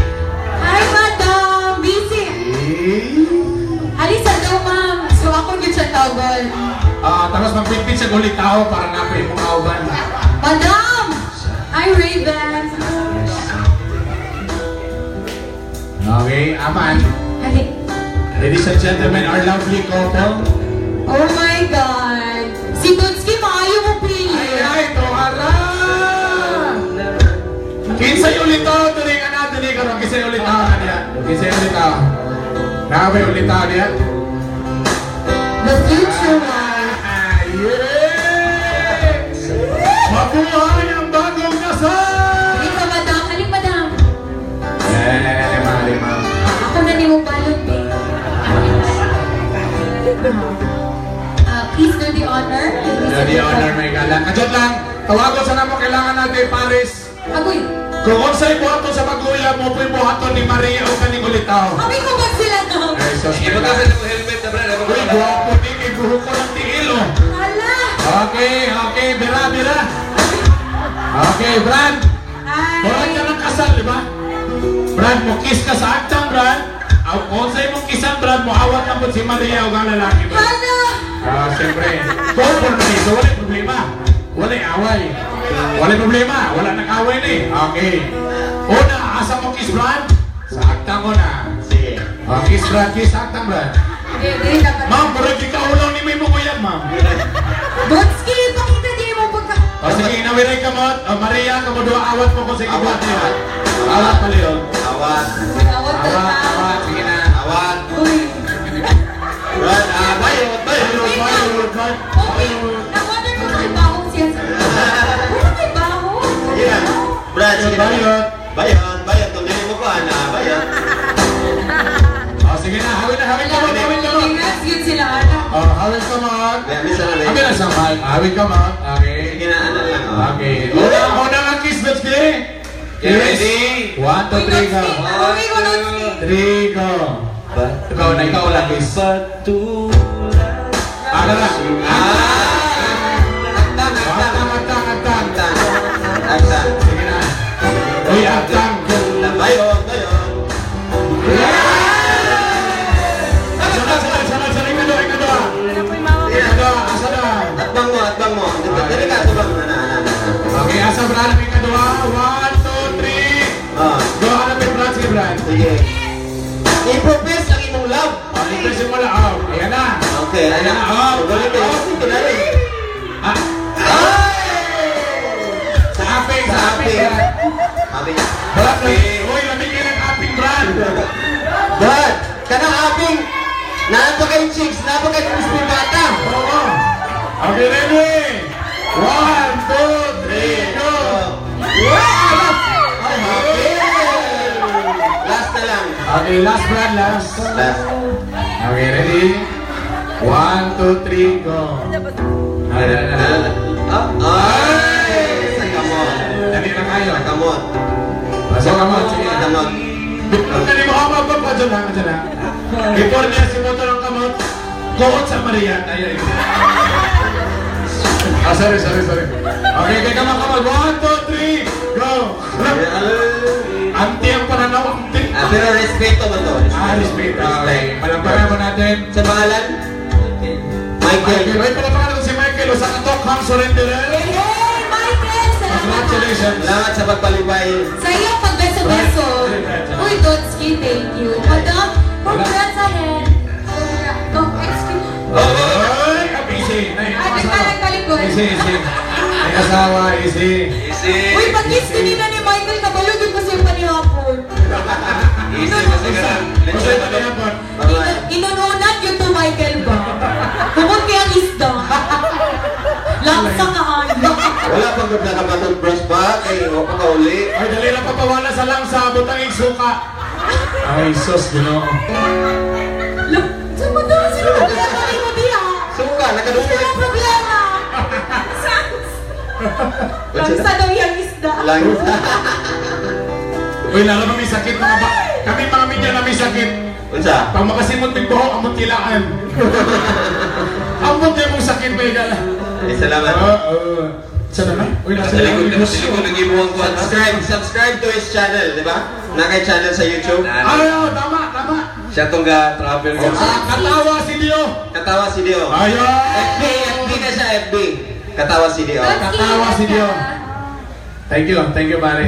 Hi, madam. Busy. Alisa daw, ma'am. So, ako yun siya tawag. Ah, tapos magpitpit siya ulit tao para napay mong auban. Madam! Hi, Raven. Okay, aman. Hali. Ladies and gentlemen, our lovely couple. Oh my God. Si Dutski, maayo mo pili. Ay, ay, tuara! Kinsay ulitaw, dili ka na, dili ka ron. Kinsay ulitaw na niya. Kinsay ulitaw. Nakabay ulitaw niya. The future wife. Ay, yes! Mabuhay ang bagong kasal! Hali ka, madam. Hali, madam. Eh, mali, ma'am. Ako na ni mo balot, eh. Please do the honor. Ladies Do and the honor, gentlemen. may gala. Kajot lang, tawagon sa namo kailangan natin, Paris. Agoy. Kung unsay buhaton sa pag-uya mo, po'y buhaton ni Maria o kaning ulitaw. Kami ko ba sila no? Ay, sus, Iba ka sa helmet na brad. Uy, guwapo ni, kay buhok ko ng tiil, oh. Hala! Okay, bira, bira. Okay, Brad. Hi! Murag ka ng kasal, di ba? Brad, mo kiss ka sa agtang, Brad. Aw, kung sa'yo mong kisan, Brad, mo awat na po si Maria o ang lalaki, Brad. Hala! Ah, siyempre. Couple na ito, wala problema. Wala away. Wala problema. Wala nang away ni. Okay. Una, asa mo kiss, Brad? Sa agtang ko na. Sige. Oh, kiss, Brad. Kiss, agtang, Brad. Hindi, hindi dapat. Ma'am, murag ikaulaw ni may mo kuya, ma'am. Dotski, pakita di mo pagka... O sige, inawiray ka mo. O Maria, kamuduha awat mo kung sige Awat, awat. Awat pala yun. Awat. Awat na Awat, ta. awat. Sige na. Awat. Uy. Brad, ah, bayot, bayot. Bayot, bayot, bayot. Okay, na-wonder ko kay baho siya. Wala kay baho. Sige na. Brad, sige na. Bayot. Bayot, bayot. Kung dili mo ko, ana, bayot. O sige na, hawin na, hawin ka mo, hawin ka mo. Ingat, yun sila, ana. O, hawin ka mo. May misa na Abi lang. na sa mic. Hawin ka mo. Okay. Sige na, ano lang. oh. Okay. Una, una nga kiss, let's go. Okay, ready? One, two, Uy, three, go. Dotski, uy, ko, Dotski. Three, go. Ikaw na, ikaw lang, kiss. Ano na? Ah! Agtang, agtang. Agtang, agtang, agtang. Agtang. Agtang. Sige na. Uy, agtang. Bayot, bayot. Sunod, sunod, sunod, sunod. Ikaw, ikaw, ikaw. Sige na. Ikaw, asa na? Atbang mo, atbang mo. Dali ka, atbang. Ana, ana, ana. Okay, asa Brad, ang ikaduha. One, two, three. Ah, Go, hanapin Brad, sige Brad. sige. I-profess ang imong love. Oh, impression mo lang. Oh, ayan na. Okay, Ayan ana. na. Oh, Ulit, oh. ulit. Ah, Ay! sa aping, sa Sa aping. aping. Aping. Brad, uy, lamig yun ang aping, Brad. Brad, kanang aping. Naa pa kay chicks, naa pa kay crispy bata. Oo. Okay, ready? One, two, three, go. Wow! Ay, happy! Last na lang. Okay, last Brad, last. Last. Okay, ready? One, two, three, go. Ayan na. Ah, ay! Sa kamot. Dali na kayo. Sa kamot. Sa kamot, sige. Sa kamot. Dali mo, oh, oh, oh, dyan lang, dyan lang. Before niya si Moto ng kamot, kuot sa Maria. Ay, ay. Ah, sorry, sorry, sorry. Okay, kay kamot, kamot. One, two, three, go. Anti ang pananaw, anti. Ah, pero respeto ba to? Ah, respeto. Okay, palakpakan mo natin. Sa pangalan? Michael. Michael, ay, palakpakan natin si Michael. Usa ka tokhang surrenderer. Hey, Michael! Salamat. Congratulations. Salamat sa pagpalibay. Sa iyong pagbeso-beso. Uy, Dotski, thank you. Madam, congrats ahead. Oh, excuse. Ay, kabisi. Ay, Ay, nagtalag-talikod. Easy, easy. May asawa, easy. Easy. Uy, pag-kiss kanina ni Michael, kabalo, yun ko siya panihapon. Easy kasi ka lang. Gusto ito na yan, Bye-bye. Inununan yun to Michael ba? Tungkol kay ang isda. Laksa ka ayo. Wala pang good nakabatong brush ba? Kay wa pa kauli. Ay, dali lang papawala sa langsa, butang isuka. Ay, sus, ginoo. Look, saan mo daw? Sino problema ni mo diha? Suka, nakadungog. Sino problema? Langsa daw yung isda. Lang. Uy, lalo ba may sakit mga ba? Kami mga media na may sakit. Unsa? Pag makasimot ng buhok, amot kilaan. Amot yung mong sakit, may gala. Eh, salamat. Oo. Sa na? Uy, nasa Sa likod, likod. sa likod ng imuhang kuwan. Subscribe, subscribe to his channel, di ba? Nakay channel sa YouTube. Ay, oh, tama, tama. Siya tong ga travel ko. Ah, katawa si Dio. Katawa si Dio. Ayun. FB, FB na siya, FB. Katawa si Dio. Katawa si Dio. Thank you, pare.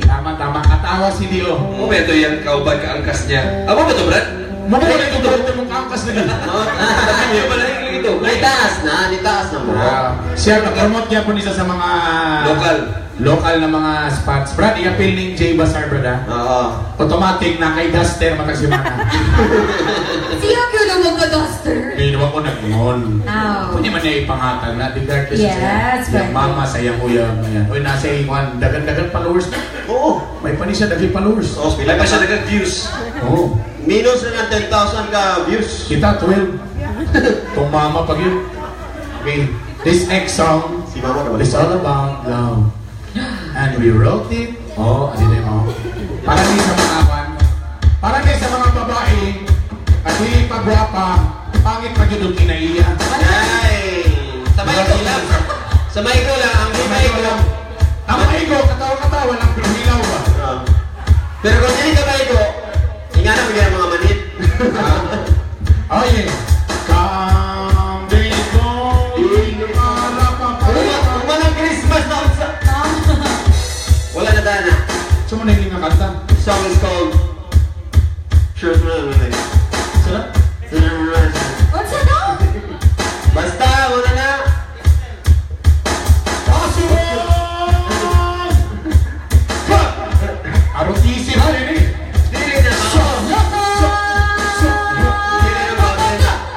Tama, tama. Katawa si Dio. Momento yan kauban ka angkas niya. Amo ba to, Brad? Mabuhay na itong buhok mong kangkas na yun. Hindi ba lang ito? Nitaas na, nitaas na mo. Ah, siya, na-promote niya po niya sa mga Local. Local na mga spots. Brad, i-appeal ning Jay Bazar, brad, ah. Oo. Automatic na kay Duster matagsimana. Siya yun ang magka-duster. Hindi naman ko nag-ngon. Oh. Pwede man niya ipangatag na. Regardless Yes, sa iyang pwede. mama sa iyang uyab. Ayan. Uy, nasa iyang dagan-dagan followers na. Oo. May pani siya daging followers. Oh, May pa siya dagang views. Oo. Minus na ng 10,000 ka views. Kita, 12. Itong mama pag yun. Okay. This next song Si mama ka ba? is all about love. And we wrote it. Oh, ano yun, oh. Para di sa mga kwan. Para di sa mga babae, kasi pagwapa, pangit pag yun ang kinaiya. Ay! Sa Michael lang. Sa Michael lang, ang di Michael. Ang maigo, katawa-katawa lang, pero hilaw ba? Ah. Pero kung dili ka Michael, ingana mo yan ang mga manit. Oh, yeah. Come, dito, para pa Walang Christmas na unsa. Wala na dana. Saan mo na yung kanta? Song is called Sure na lang. Sila? Unsa daw? Basta, wala na. Possible! Aron easy ha, rin eh. Dili na ako. Dili na ba?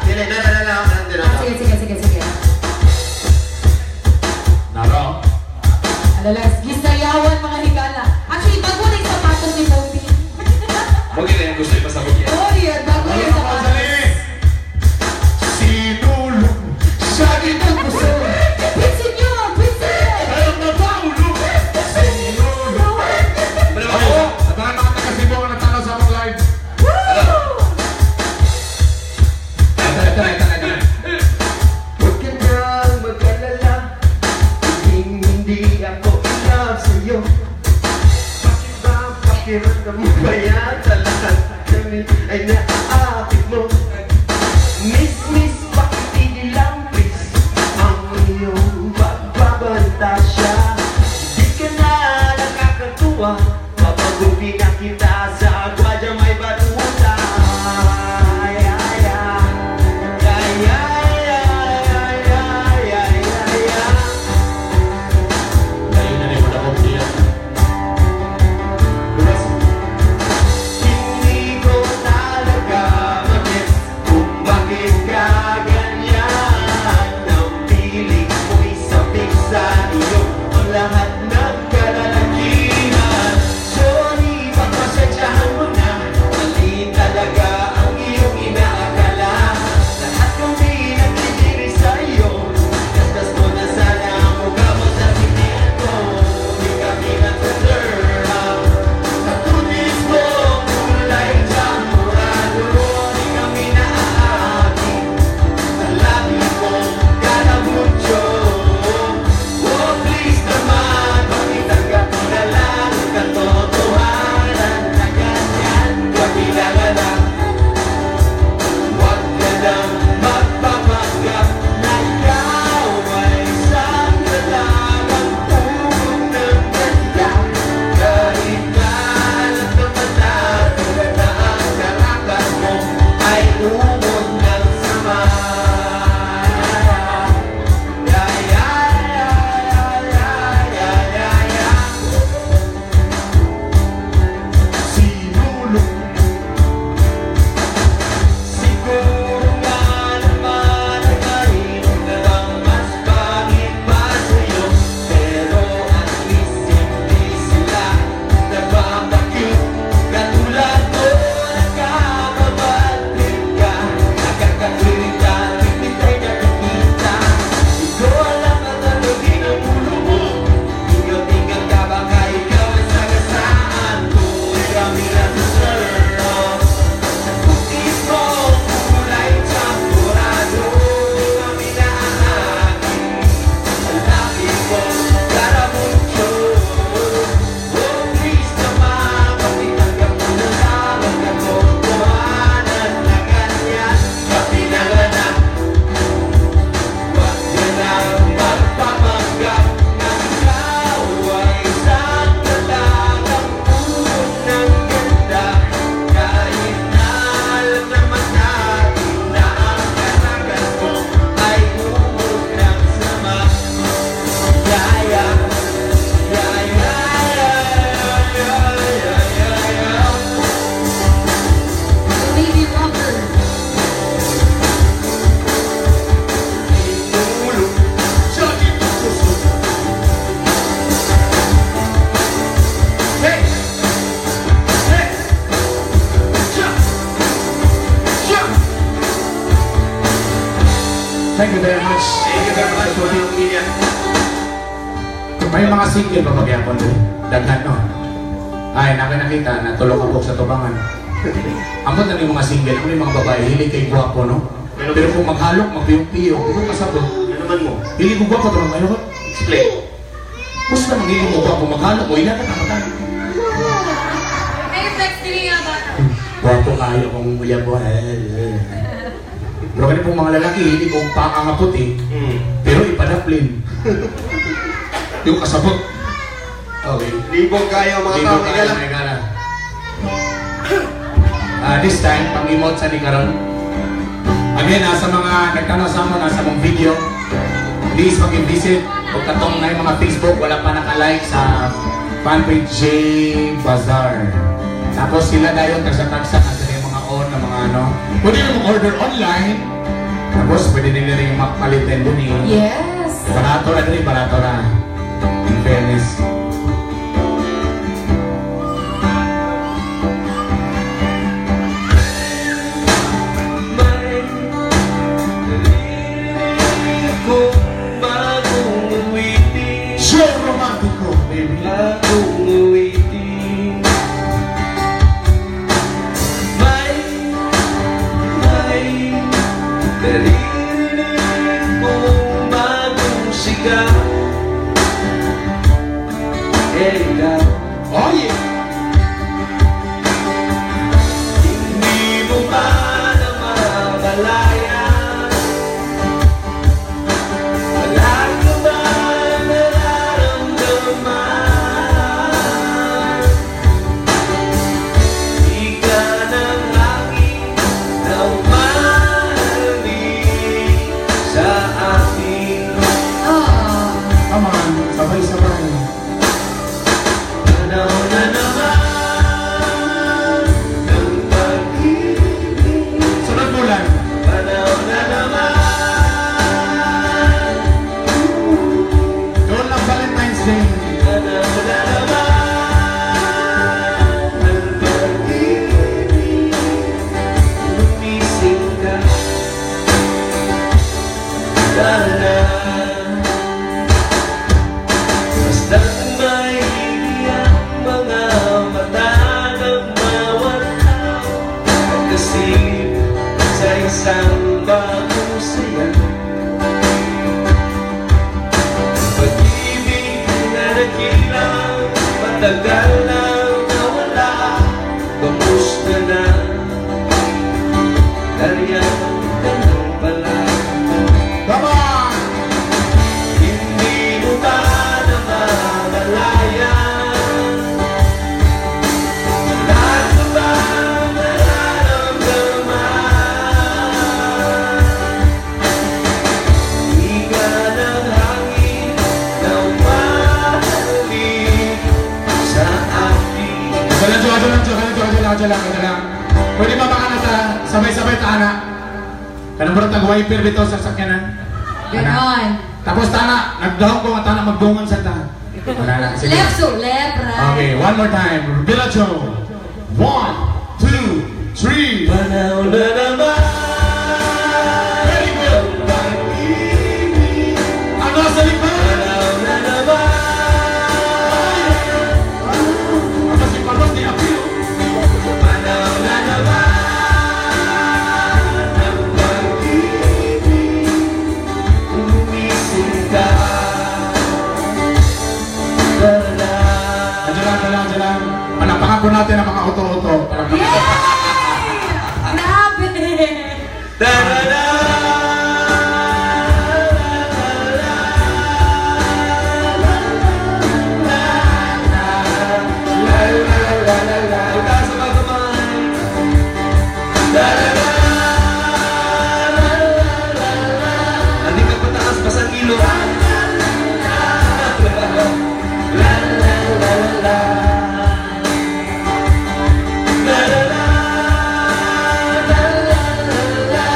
Dili na na na na na. Sige, sige, sige, sige. Naro. Alalas, gisayawan mga higala. Actually, bago na yung sapatos ni Bobby. Huwag yun yung gusto ipasabog yan. Oh, yeah, bago na yung sapatos. Sinulog siya ginugusog. Pinsin nyo! Pinsin! Pero napaulog. Sinulog. Ako, sa mga mga taga-Cebu ang nagtanaw sa among live. Woo! Ito, ito, ito, ito. Huwag ka nang mag-alala. Hindi ako in love sa'yo. Bakit ba pakiramdam mo ba yata lahat kami ay naaakit mo? Miss, miss, pakitigil lang please ang iyong pagbabanta siya. Di ka na nakakatuwa. Papagupi na kita sa gwadya may batuta. Ay, ay, ay. Ay, ay, ay, ay, ay, ay, ay, ay. Layo na rin mo na kong. Hindi ko talaga ma-gets kung bakit ka ganyan. Ang piling mo'y sabik sa iyo ang lahat ng kalalakihan. Sorry, pagpasensyahan mo na. Mali talaga ang iyong inaakala. Lahat kami nagtitiri sa iyo. Gasgas mo na sana ang mukha mo sa sindihan ko. Di kami nagsa-turn up. Sa kutis mo, kulay champurado. Di kami naaakit sa labi mo, kalamucho. Oh, please naman, pakitanggap mo na lang ang katotohanan na ganyan ka pinanganak. Huwag ka nang magpapanggap na ikaw ay isang dalagang puno ng ganda. Kahit na alam naman natin na ang karakas mo ay umod ng sama. Ay, ay, ay, ay, ay, ay, ay, ay. Sinulog. Siguro nga naman ay mayroon na bang mas pangit pa sa'yo. Pero at least hindi sila nagpapa-cute katulad mo. Nakaka-bad trip ka, nakakakilig ka, hindi nakikita. Di ko alam ang ano din ang ulo mo. Ingat-ingat ka, baka ikaw ay sagasaan. Kung kami nasa turn off sa kutis mo, kulay champurado. Di kami naaakit sa labi mo, karamucho. Oh, please naman, pakitanggap mo na lang ang katotohanan na ganyan ka pinanganak. Huwag ka nang magpapanggap na ikaw ay isang dalagang puno ng ganda. Kahit na alam naman natin na ang karakas mo ay umod ng sama. Yaya, yaya, yaya, yaya, yaya. Baby Rocker. Sinulog siya ginugusog. Hey! Hey! Siya! Siya! Thank you very much. Thank you very much, mga pamilya. May mga single pa magyapon do? Daghan, no? Ay, nakita na tulong ka sa tubangan. Amot na yung mga single, ang mga babae, hili kay gwapo, no? Pero kung maghalok, magpiyong-piyong, di ko kasabot. Ano naman mo? Hili ko gwapo, pero mayo ko. Explain. Gusto naman hili ko gwapo, maghalok mo, ila ka na. May flex din nga bata. Gwapo kayo kung uyab mo. Eh, eh. Pero kani pong mga lalaki, hili kong paka nga puti, pero ipadaplim. Di ko kasabot. Okay. Libog kayo mga Libog tao. kayo, Higala. mga higala. This time, pang-emote sa ni karon. Again, sa mga nagtanaw sa amo, nasa mong video, please mag-visit o katong na yung mga Facebook, wala pa naka-like sa fanpage J Bazaar. Tapos sila dayon tagsa-tagsa nasa yung mga on na mga ano. Pwede nyo mag-order online. Tapos pwede nila rin mapalitin dun eh. Yes. Barato ra diri, barato ra. In fairness. May naririnig kong bagong awitin. Show romantiko, baby. Bagong awitin. May naririnig kong bagong sigaw. Eh, ikaw. Oh yeah! Hindi mo ba namamalayan? Wala ka ba nararamdaman? Di ka ng hangin na umahalin sa akin. Oh. Come on, sabay-sabay. Panahon na naman ng pag-ibig. Sunod bulan. Panahon na naman. Doon lang Valentine's Day. Panahon na naman ng pag-ibig. Gumising ka. Tara na. Basta't maigi ang mga mata ng bawat tao, nagkasilip sa isang bagong saya. Pag-ibig na nakilang matagal nang nawala, kamusta na? Nariyan ka lang pala. Come on! Hindi mo ba namamalayan? Lahat ka ba nararamdaman? Di ka ng hangin na umahalik sa akin. Ito lang, ito lang, ito lang, ito lang, ito lang, ito lang. Pwede ba baka nata, sabay-sabay ta, ana? Kanang murag tag-wiper bitaw sa sakyanan. Ana. Ganon. Tapos tana, nagdahog ko nga tana, magdungan sa ta. Wala na, sige. Left so left, right. Okay, one more time. Villa Joe. One, two, three. Panahon na naman Very good. pag-ibig. Ano sa likod? Panahon na naman. Ano si Carlos ni Apio? Panahon na naman ng pag-ibig. Gumising ka. Tara na. Andiyan lang, andiyan lang, andiyan lang. Palakpakan po natin ang mga auto-auto. Palakpakan. Yay! Grabe! Tara na. La la la la la. Itaas ang mga kamay. Tara na. La la la la. Hindi ka pataas, basta ang ilong. La la la la la. La la la. La la la la.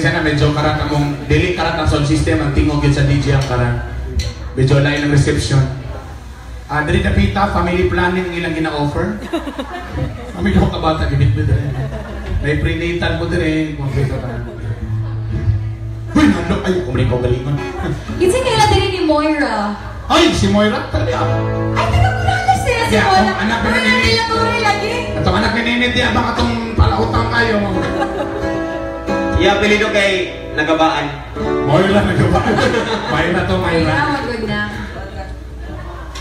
Pasensya na, medyo karat among dili karat ang sound system, ang tingog yun sa DJ ang karat. Medyo lain ang reception. Ah, diri dapita, family planning ang ilang gina-offer. Kami daw kabata gibitbit diri. May prenatal mo diri, kompleto ta. Uy, nando ay kumri ko galingon. Kinsa kaila diri ni Moira? Ay, si Moira, tara niya. Ay, taga Morales sila si Yeah, Moira. akong anak na Moira ni- nila Torre lagi. Atong anak ni Nene, di abang atong palautang kayo. Iya, apelido kay nagabaan. Moira nagabaan. Moira to, Moira. Moira, magod na.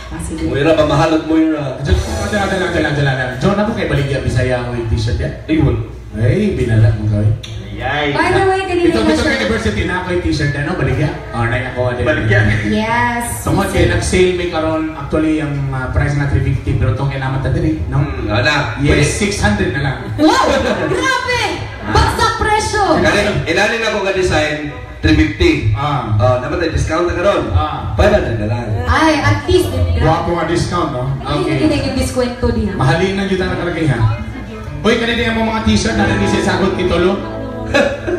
Ah, sige. Moira ba mahalog Moira? Diyan, diyan lang, diyan lang, diyan lang. John, ako kay baligya Bisaya ako yung t-shirt yan. Ayun. Ay, binala mo kayo. Ayay. By the way, kanina Ito, na ito siya. university na ako yung t-shirt ano, baligya. Oh, nay ako. Din. Baligya. Yes. Tungod kay nag-sale may karon actually ang price nga 350 pero tong kailangan ta diri, no? Wala. Yes, 600 na lang. Wow! Grabe! Bagsak presyo! Kani, inanin ako nga design, 350. Ah. Oh, dapat ay discount na karon. Ah. 500 na lang. Ay, at least, grabe. Guwapo nga discount, no? Okay. Okay. Hindi yung diskwento diha. Mahalinan yun na talaga ha. Uy, kanina yung mga t-shirt na nandun siya sagot titulo.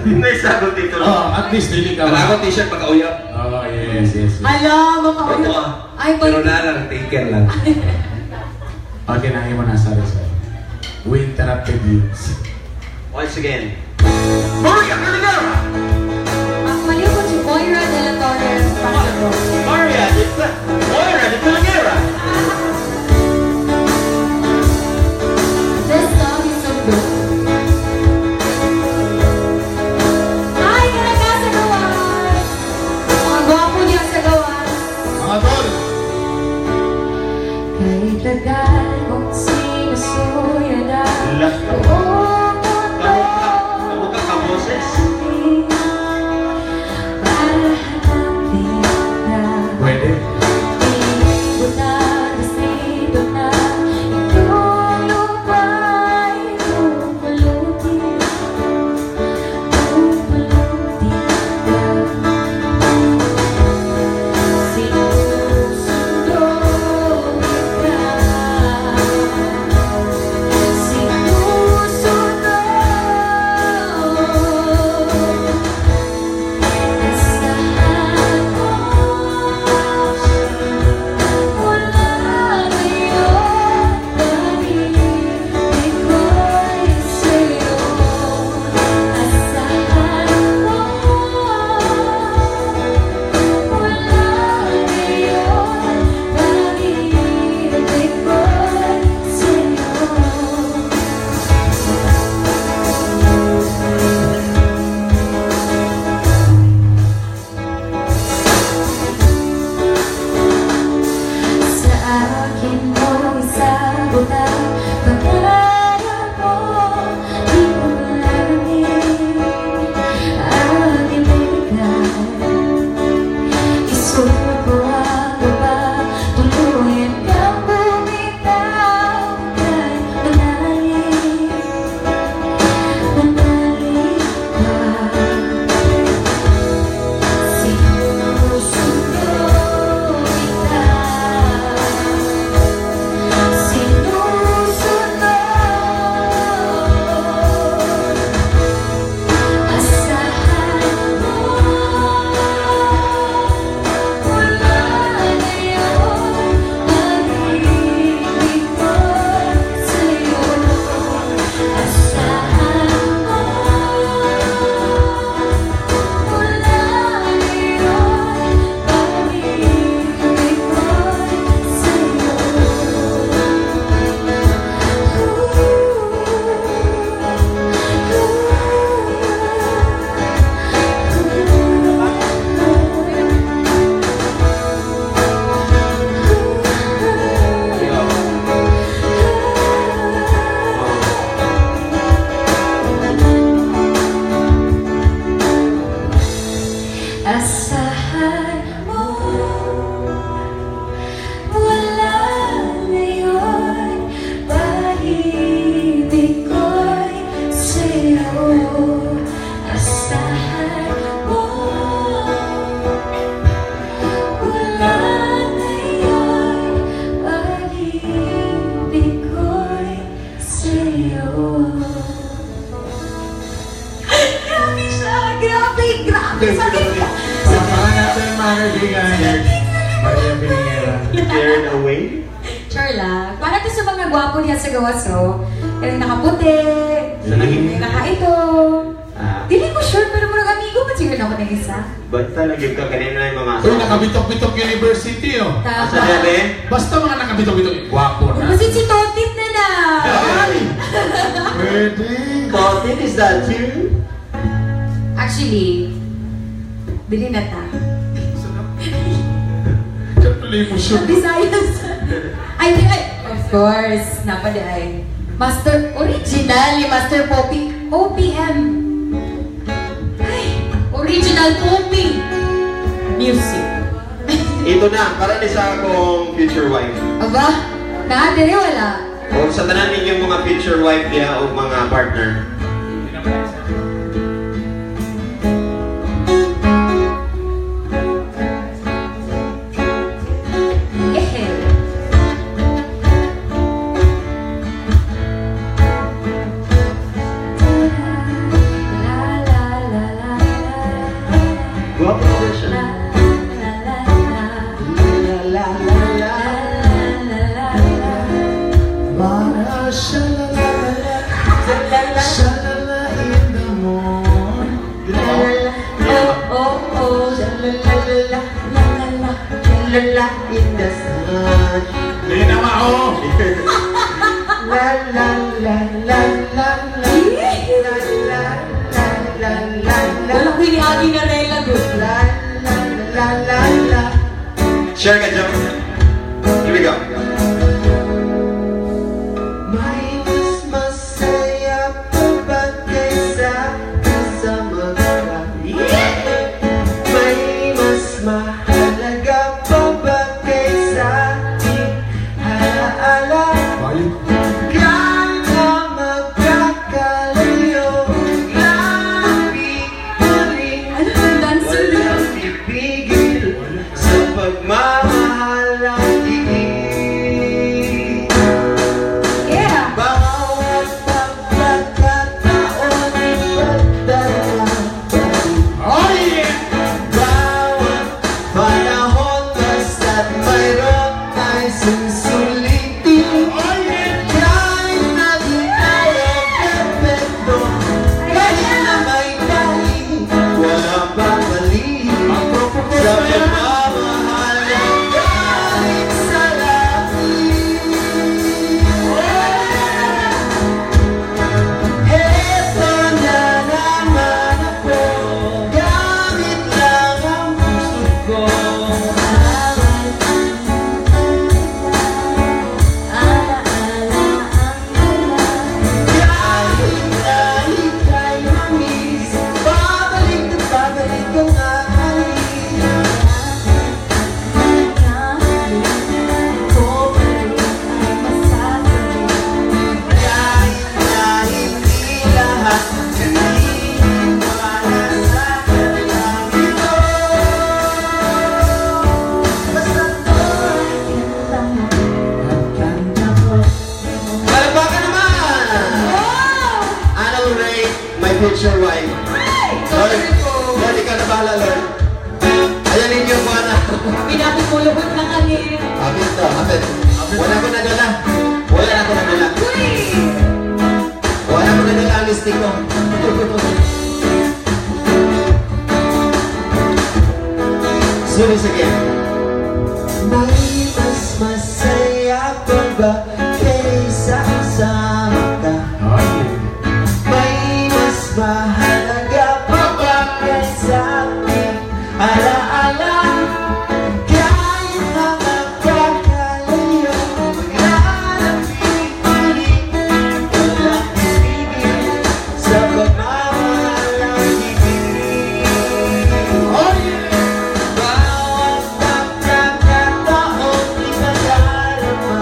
May sagot dito. Oh, at least dili ka Ang ba? ako t-shirt pagkauyap. Oh, yes. Ala, makauyap. Ito ah. Ay, Pero boy. na lang, taken lang. Okay, na mo na, sorry, sorry. We interrupted you. Once again. Maria Rivera! Ang maliw ko si Moira de la Torre Pasero. Maria de Moira de Rivera! This song is so good. Ay, talaga sa gawas! Mga gwapo niya sa gawas. Mga tol! Kay tagal kong sinusuya na Last na. buong mundo. Kamukha ka boses. Para hanapin ka. Pwede. Tingin na, destino na, iyong lupa'y pupulutin, pupulutin ka. Sinusundo kita, sinusundo. Asahan mo, mula ngayon, pag-ibig ko'y sa'yo. Asahan mo, mula ngayon, pag-ibig ko'y sa'yo. Sa akin mo isagot ang pangarap mo. Di ko malamin ang ibigay. Isuko ang lupa, tuluyan kang bumitaw. Kay manalig, manalig ka. Sinusundo kita, sinusundo. Sakit ka. Palakpakan natin, mga kaibigan. Maria Biningera. Carried away? Char lang. Para to sa mga gwapo niya sa gawas, oh. Yung nakaputi, Sa naging- yung nakaito. Ah. Dili ko sure, pero murag amigo man siguro ako ng isa. Basta lagi ka kanina yung mga Uy, nakabitok-bitok University, oh. Asa Tama. na be? Basta mga nakabitok-bitok, gwapo na. Kasi si Totit na na. Ay! Pwede. Totit, is that you? Actually, dili na ta. Tuloy mo Sa siya. Visayas. Ay, di, ay, of course. Napadi ay. Master, original ni Master Poppy. OPM. Ay, original Poppy. Music. Ito na, para ni sa akong future wife. Aba, na, dire wala. O sa tanan ninyong mga future wife niya o mga partner. Yeah. La, la, la, la, la. Gwapo na siya. La, la, la, la. La la la la. La, la, la, la. Para sha-la-la-la-la, sha-la-la in the morning. Oh, oh, oh. La la la la. La, la, la. La la in the sun. Hindi na mao. La la la la la la. La la la la la la. Wala ko iniagi na rela, good. La la la la la. Share ka, Joe. Here we go. May mas masaya pa ba kaysa kasama ka? May mas mahalaga pa ba kaysa alaala? Kahit na magkakalayo, lapit muli. Ano yung dancer na? Walang pipigil sa pagmamahal ang higit. Yeah. Bawat pagkakataon, pagdala. Oh, yeah! Bawat panahon, basta't mayroon ay susulitin. Oh, yeah! Kahit na di tayo perpekto, kahit na may mali, walang babalik. Magpropose Sa na yan. pagmamahal ang galing sa langit. Heto na naman ako, gamit lang ang puso ko. Ala, ala, ang ala. Kahit na ika'y mamiss, babalik at babalik ang aalis. Ko pa rin ay masakit. Kahit na hindi lahat naniniwala sa kanilang ito. Basta Kanta ko. Palakpakan naman! Wow! Anal rape my future wife. Ay! Lord, Sorry po. Lord, ikaw na bahala, Lord. Ayan ninyo po na. Pinapupulubot na kami. Apit to, apit. Wala ko nadala. Wala na ko nadala. Uy! Wala ko nadala ang listing ko. So this again. May mas masaya pa ba kaysa kasama ka? Oh, yeah. May mas mahalaga pa ba kaysa ating alaala? Kahit na magkakalayo, maglalapit muli. Walang pipigil sa pagmamahal ang higit. Oh, yeah! Bawat pagkakataon, ipagdarama.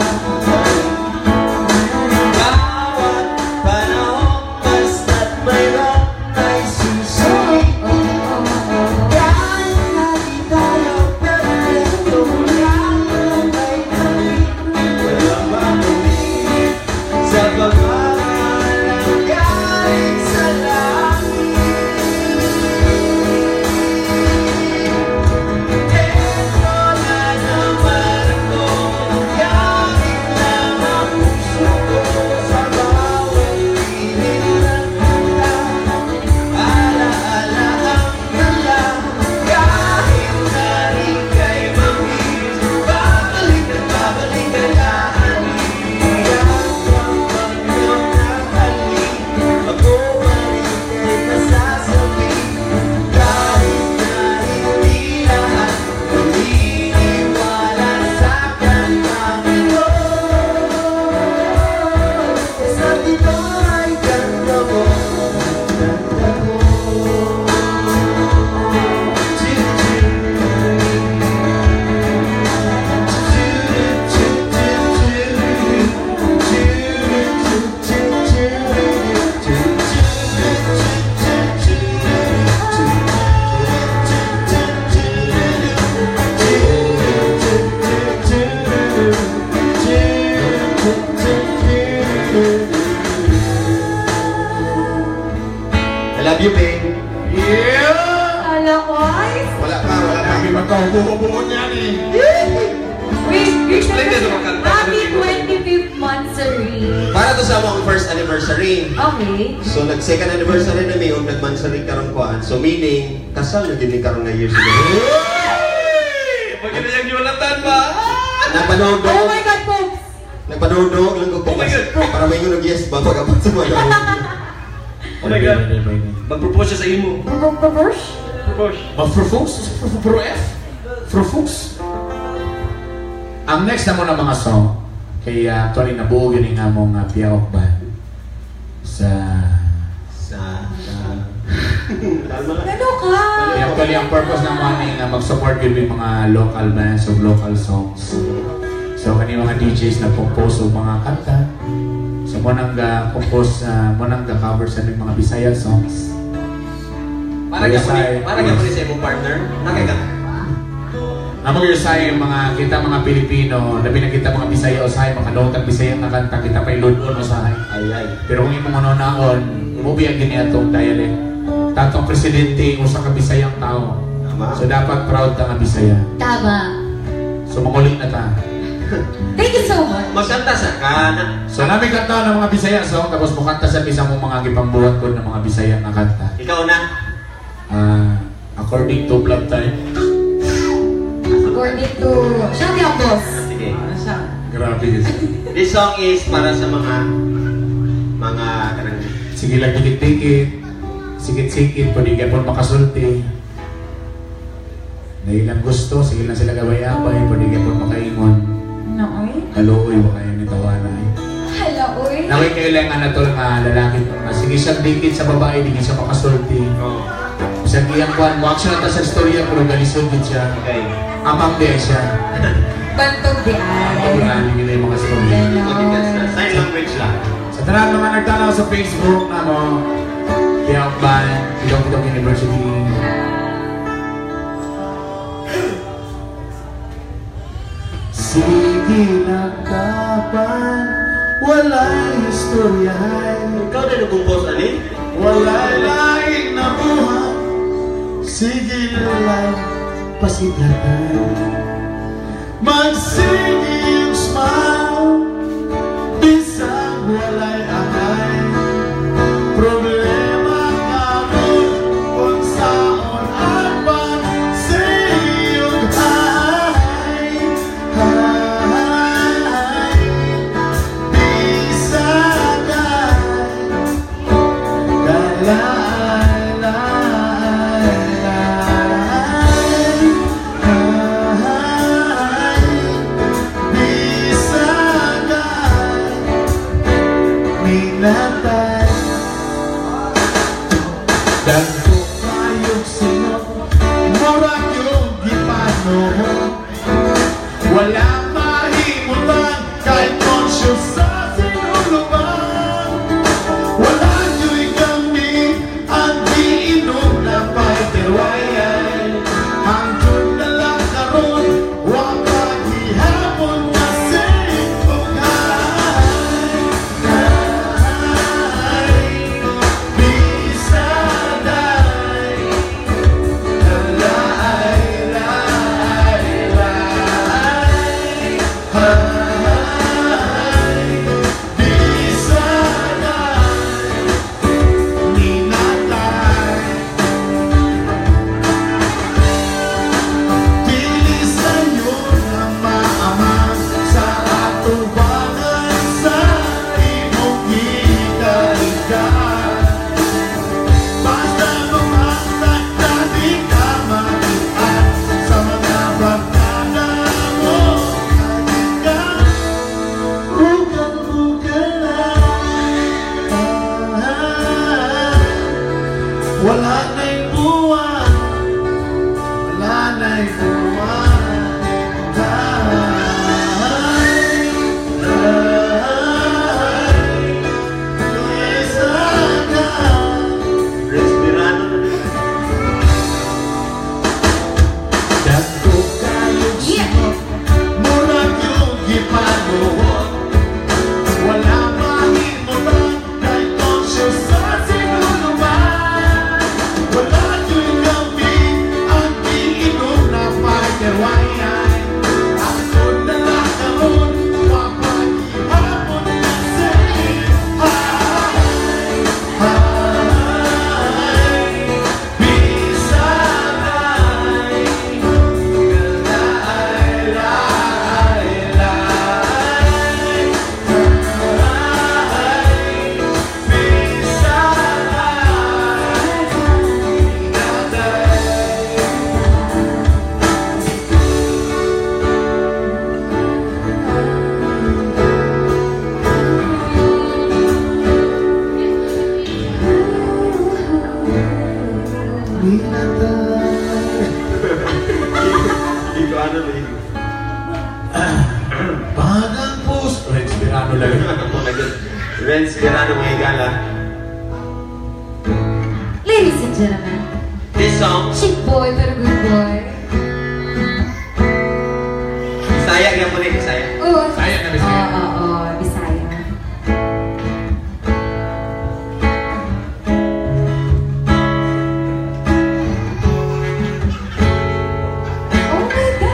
Hubo-hubo niyan eh. Wait, Explain na naman kanta. Happy 25th monthsary. Para to sa among first anniversary. Okay. So nag second anniversary na mi ug nagmansary karon kuan. So meaning kasal na gid ni karon nga year siguro. Pag yung Jonathan ba? Napanood Oh my God, folks! Nagpanood lang ko Oh my God. para may nag yes ba pag sa mga. Oh my God. Mag-propose siya sa imo. Propose? Propose. Mag-propose? Pro F? Propose? Ang next na mo na mga song, kay actually nabuo yun yung among Biaok Band sa Sa Kalma lang. Ano ka? Actually, ang purpose ng mga nga mag-support yun yung mga local bands o local songs. So, kani mga DJs na compose og mga kanta. So, mo nang ga-compose, mo nang ga-cover sa aming mga Bisaya songs. Para ka po ni, para ka po ni sa imong partner. Nakay ka. Amo gyud sa mga kita mga Pilipino, labi na kita mga Bisaya usahay makadungtag Bisaya nga kanta kita pa iludon usahay. Ay ay. Pero kung imong naon, mo biyag gini atong dialect. Tatong presidente usa ka Bisayang tao. Tama. So dapat proud ta nga Bisaya. Tama. So mangulit na ta. Thank you so much. Magkanta sa ka na. So nami kanta ng mga Bisaya song tapos mukanta sa bisa mong mga gipambuhat ko ng mga Bisaya nga kanta. Ikaw na. According to Blood Time. According to... Siya ang boss. Sige. Grabe kasi. This song is para sa mga kanang Sige lang dikit-dikit. Sikit-sikit, pwede ka po makasulti. Dahil lang gusto, sige lang sila gabay-abay, pwede ka po makaingon. No, oy. Kaluoy, wa kayo ni tawana eh. Hala, oy. Naway kayo lang nga natol nga lalaki nga sige siyang dikit sa babae, di siya makasulti. Oh. Bisag iyang kuan, mo action na ta sa istorya pero galisod gid siya. Okay. Amang di siya. Bantog di ay. Pag-anin nila yung mga istorya. Okay, na. Sign language lang. Sa tanan mga nagtanaw sa Facebook namo, Biak Band, Ilong Ilong University. Sige nagkapan, walay istoryahay. Ikaw na nag-compose ani? Walay laing nabuhat, sige lang pasigatan. Magsige yung smile, bisag walay angay. Problema karon unsaon ang pagsiyog hay, hay, bisag ay kalay, lay, lay, hay, bisag Verano lagi. Renz Verano, mga higala. Ladies and gentlemen, This song, chick boy pero good boy. Bisaya yan muna, Bisaya. Oo. Bisaya na, Bisaya. Oo, Bisaya. Oh my God!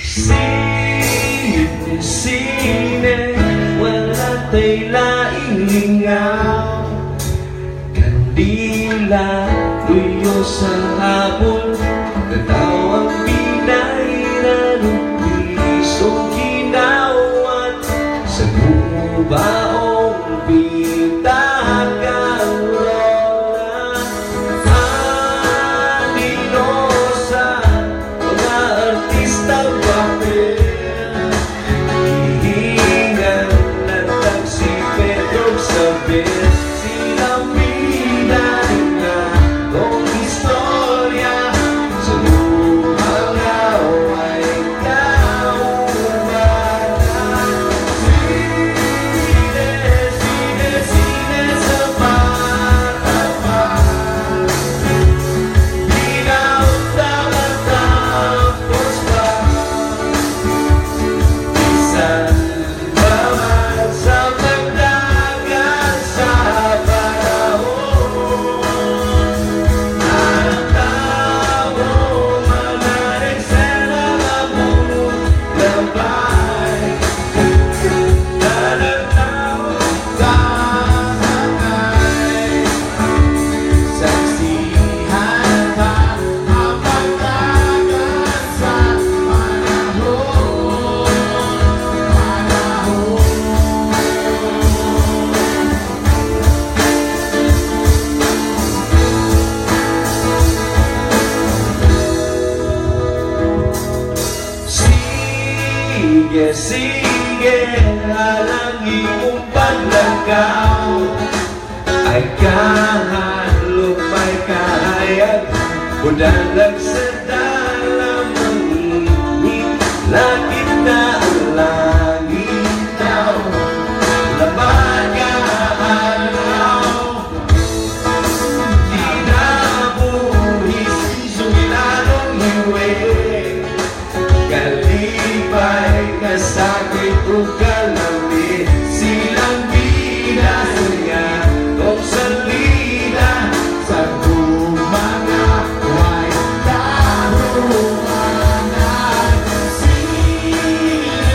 Sine, sine, wala tay laing lingaw. Kandila, tuyo sa habol. Katawang pinay na pisong kinawat. Sa gubaong pitaka, Aninosa, mga artista papel. Hihingan natag si Pedro Sabel. Silang bida nga kong istorya. Sa mga way kaubanan. Sine, sine, sine sa bata pa. Pinautang tapos pa. Bisan pa man sa pagdagan sa panahon, ang tao manareksena labay. Tanang tao Sasakay. Saksihan pa ang pagdagan sa panahon. Panahon. Sige, sige, alang imong paglakaw. Ay kahadlok may kahayag. Budalag sa dalam ang Langit na ang langit. Laban ka araw. Kinabuhi sumilanong hiwe. Kalipay, kasakit o kalamit. Silang bida sa kong salida. Sa mga way darumanan. Sine,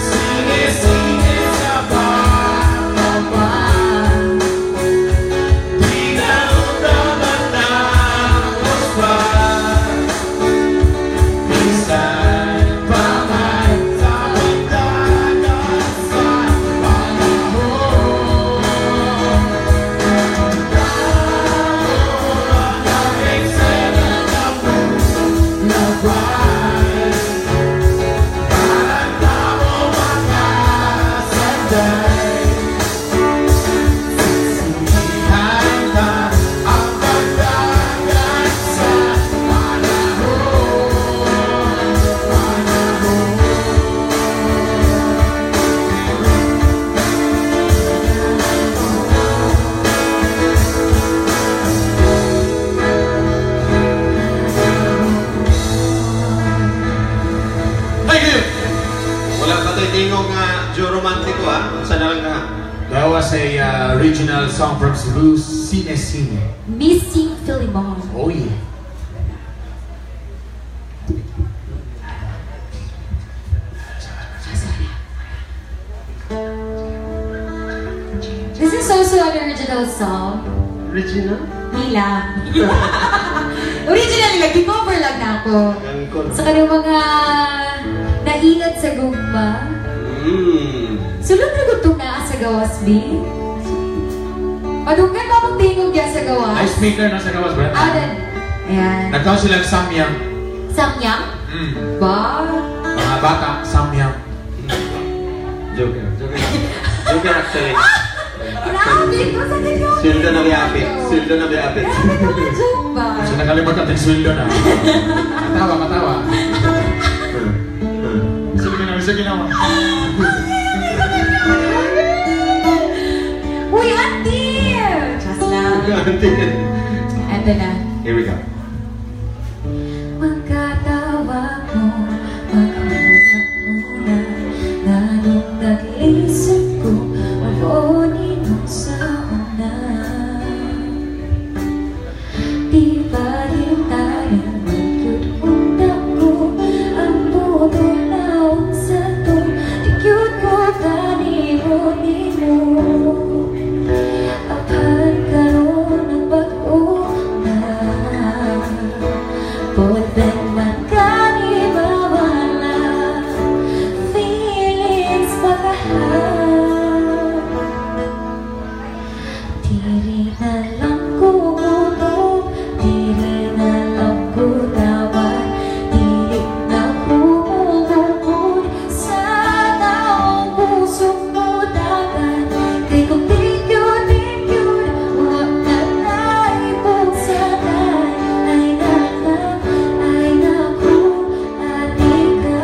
sine, sine sa bata. Di na matapos pa. Bisan pa man sa pagdagan sa panahon. Eksena na labay. Parang tao makasanday. Saksihan pa ang pagdagan sa panahon. Panahon. Thank you! Wala pa to'y tingog nga Joe Romantico ha. Sa na lang ka? That was a original song from Cebu, Sine Sine. Missing Philemon. Oh yeah. This is also an original song. Original? Nila. Original nila, cover lang na ako. Gangkon. Sa kanilang mga nailat sa gugma. Sulod na gutong naa sa gawas, B. Padunggan ba mong tingog yan sa gawas? Ay, speaker na sa gawas, Brad. Ah, then. Ayan. Nagkaon silang samyang. Samyang? Ba? Mga bata, samyang. Joker. Joker. Joker actually. Grabe ko sa ganyan. Sweldo na may apit. Sweldo na may apit. Grabe ko nga joke ba? So nakalimot ang sweldo na. Katawa, katawa. Sige na, sige na. Uy, auntie! Just lang. Eto na. Here we go. Magkatawa ko, magkauna-una, nganong nag-isip ko, mabunin mo sa una. Di ba rin tayo magyud unta ko, ang buto naon sa to, di gyud ko kanimo nimo. Apan karon nagbag-o na, pwede man kani mawala, feelings pagahap. Diri na lang ko gutom, diri na lang ko tawad, diri na ko mugukod sa taong puso mo dagat. Kay kung di yun, wa na naibuksan. Ay naku, ay naku, ate ka,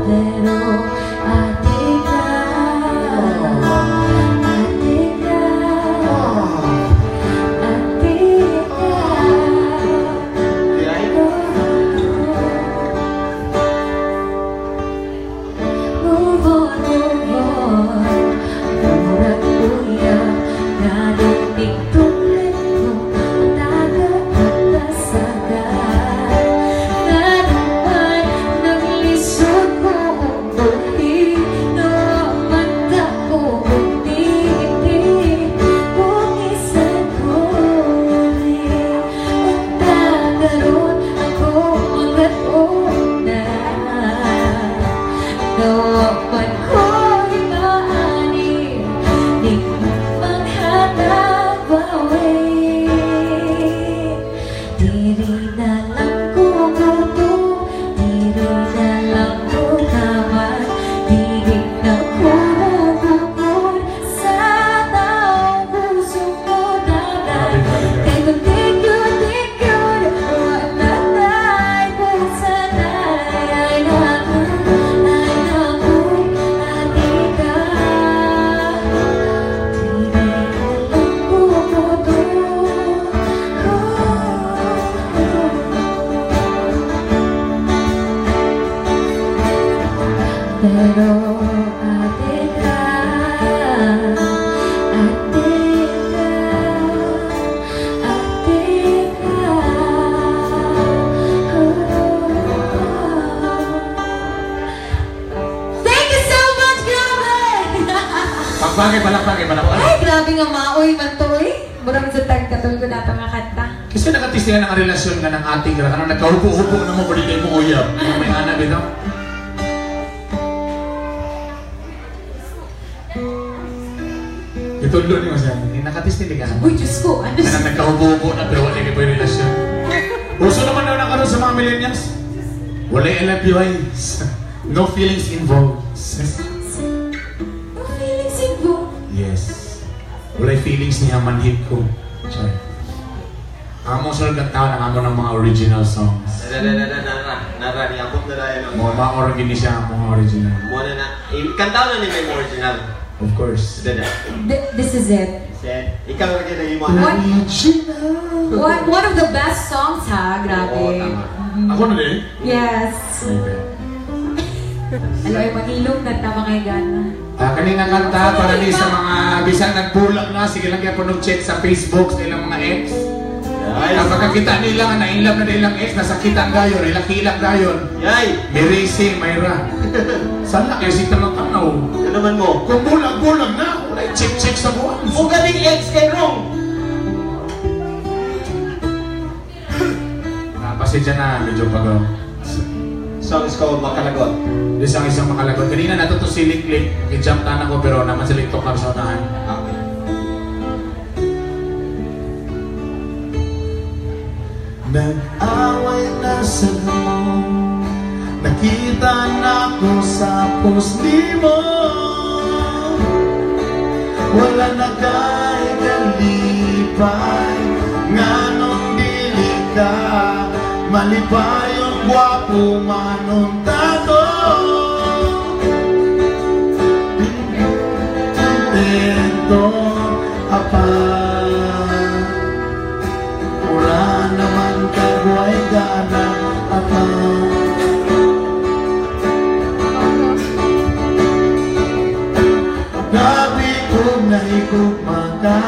pero ate ka, ate ka. Ate ka. Move on, move on. Murag uyab, nganong tigtunglit ko, matagal at nasagad. Nga naman, naglisod ko og buhi, naman ko og titi, kung isang huli. Unta karon ako magat-on na. Nawapan ko imaani, di ko manghatag bawi. Diri na lang ko gutom, diri na lang ko tawad, diri na ko mugukod sa taong puso ko dagat. Kay kung di yun, wa na ta'y buksanay. Ay naku, ay naku, ate ka. Diri na lang ko gutom. Pero ate ka, ate ka, ate ka. Thank you so much, grabe! Palakpakan, palakpakan, palakpakan. Ay, grabe nga maoy man to eh. Murag sa tagkatulog na ito nga kanta. Kasi nakatistingan ang relasyon nga ng ating ka, kanang nagkahubo-hubo na mo, pwede mo uyab. Ano may hanap ito? Itulo niyo siya. Nakatistingan ka. Uy, Diyos ko, ano siya? Kanang nagkahubo-hubo na pero wala kayo relasyon. Uso naman daw na karon sa mga millennials. Wala LFUI. No feelings involved. No feelings involved. Yes. Walay feelings niya manhid ko. Char. Amo sir kanta ng amo ng mga original songs. Nara, nara, nara. Nara, niabot na tayo ng... Mga mga organ ni siya ang mga original. Muna na. Eh, Kanta na ni may original. Of course. Dada. This is it. Said, ikaw ang ginagawa mo. What? Original. One of the best songs, ha? Grabe. Oo, tama. Ako na din. Yes. Maybe. Ano ay mahilom na tama kay Gana. Ah, kanina kanta para di sa mga bisan nagbulag na sige lang kaya po check sa Facebook sa ilang mga ex. Yay! Ang pagkakita nila nga na-inlove na nilang ex, nasakitan gayon, ilang gayon. Yay! Mirisi, Mayra. Sana kayo si tanaw-tanaw. Ano naman mo? Kung bulag-bulag na, wala check-check sa buwan. Kung galing ex kay Rong! Ah, pasensya na, medyo pagaw. Song is called Makalagot. Isang isang makalagot. Kanina natuto si Liklik, i-jump na ako pero naman si Liktok sa unahan. Okay. Nag-away na sa loob, nakita na ko sa post ni mo. Wala na kay kalipay, nganong dili ka malipayon, gwapo manon tato. Kontento apan wala naman kagway gana apan. Gabi kong nahigugma ka,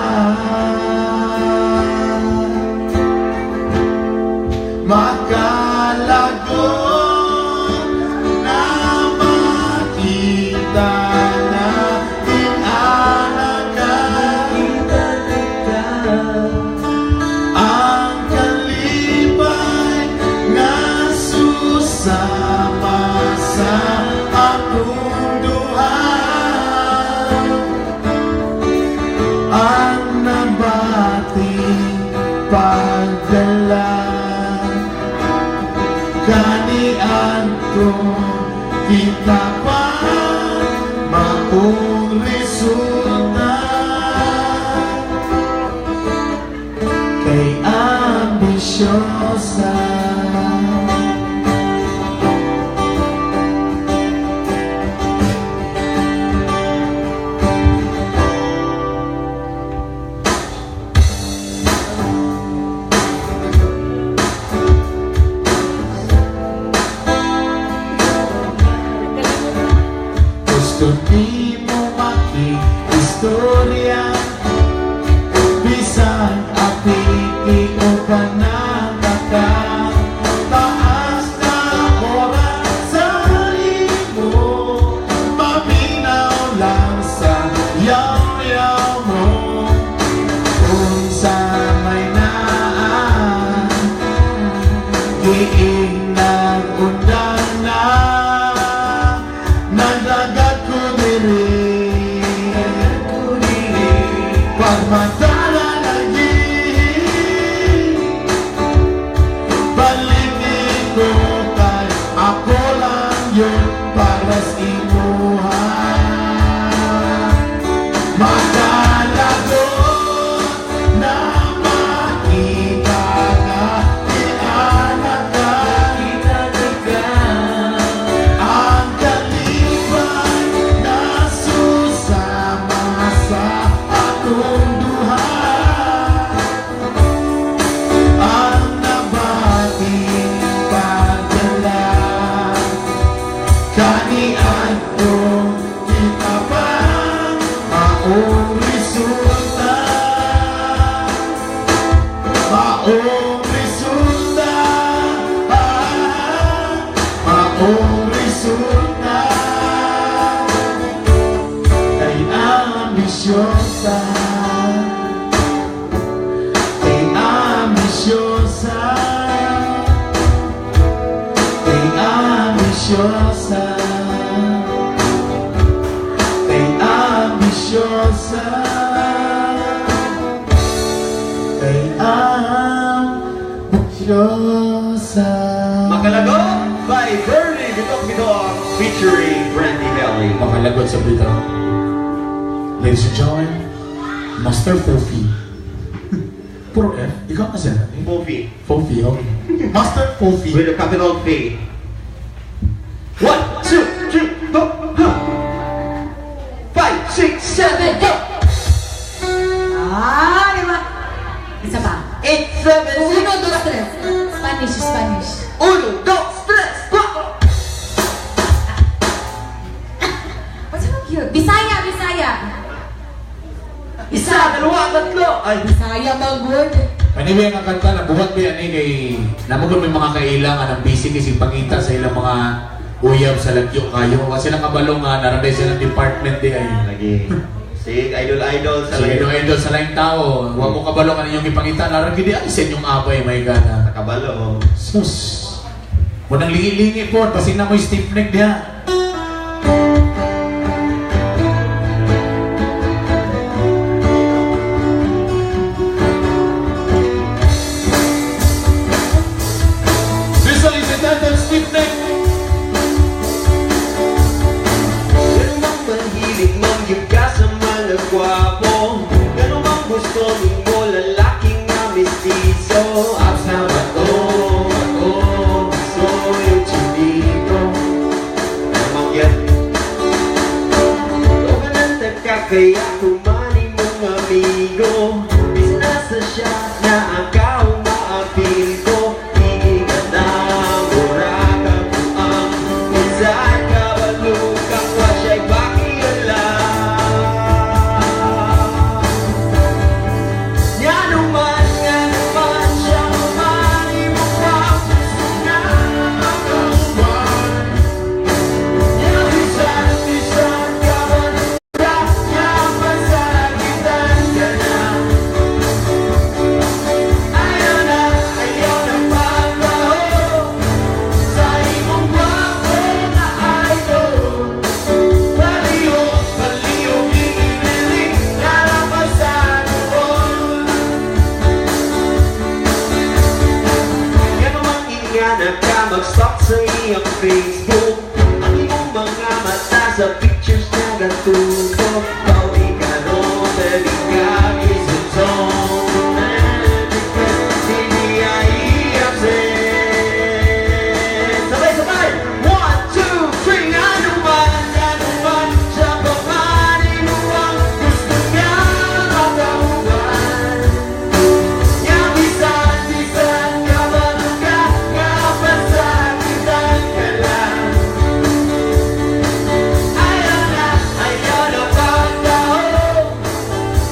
makalagot na makita na inaanak ka. Ang kalipay nga susama sa atong duha, ang nabati pagdala kaniadto kita pa maong resulta kay ambisyosa. Gusto di mo maki-istorya, bisan apiki o panata ka, taas na oras sa imo, maminaw lang sa yaw-yaw mo. Kung sa may naan, diin nag-undang na, nagdagat ko diri, pagmadala lagi, balikin ko kay ako lang yun para sa imuha. Makalagot na makita na inaanak ka, ang kalipay na susama sa atong duha, ang nabati pagdala kaniadto kita pa maong resulta, maong resulta, maong resulta kay ambisyosa, kay ambisyosa, kay ambisyosa, kay ambisyosa, kay ambisyosa. Makalagot by Bernie Bitok Bitok featuring Brandy Belly. Makalagot sa bitaw. Ladies and gentlemen, Master Fofi. Puro F. Ikaw kasi. Fofi. Fofi, okay. Master Fofi. With a capital P. 1, 2, 3, 4, huh. 5, 6, 7, go! Ah, di ba? Isa pa. 8, 7, 6, Uno, dos, tres. Spanish, Spanish. 1, 2, 3, 4. What's wrong here? Bisaya, Bisaya. Isa, dalawa, tatlo. Ay, Bisaya, magod. Anyway, ang kanta, nabuhat ba yan eh, kay namugod may mga kailangan ang busy kasi pangita sa ilang mga uyab sa lagyo kayo. Kasi nakabalo nga, naranday sila ng department di ay. Lagi. Sig, idol, idol sa Sige, idol, idol sa laing tao. Huwag mo kabalo ka ninyong ipangita. Narang gidi ay sa inyong abay, may gana. Nakabalo. Sus. Munang lingi-lingi po. Basin na mo yung stiff neck diha. This one is entitled Stiff Neck. Mahilig mangyug ka sa mga gwapo. To? Abs na bato, bato. Soy chinito. Umakyat. Dogananta ka kaya kumani mong amigo. Bisan asa siya na akaw maapil ko. Higiganda, mura ka buang. Isa ka balukang wa siya'y pakialam. Nga naman siya man, imo pa gusto nga makauban. Nga bisan, bisan ka man ka, nga pasakitan ka na. Ayaw na pagbaho sa imong gwapo na idol. Palihog, palihog, inibiling, nalapasan doon. Yan ang ingana ka mag-stalk sa iyang Facebook. Ang imong mga mata sa pictures na gatutok. Bawi ka ron, dali ka isutong. Hindi ay i-absent. Sabay, sabay! One, two, three! Ano man, siya pa man, imo ang gusto nga makauban. Nga bisan, bisan ka man ka, nga pasakitan ka lang. Ayaw na pagtaho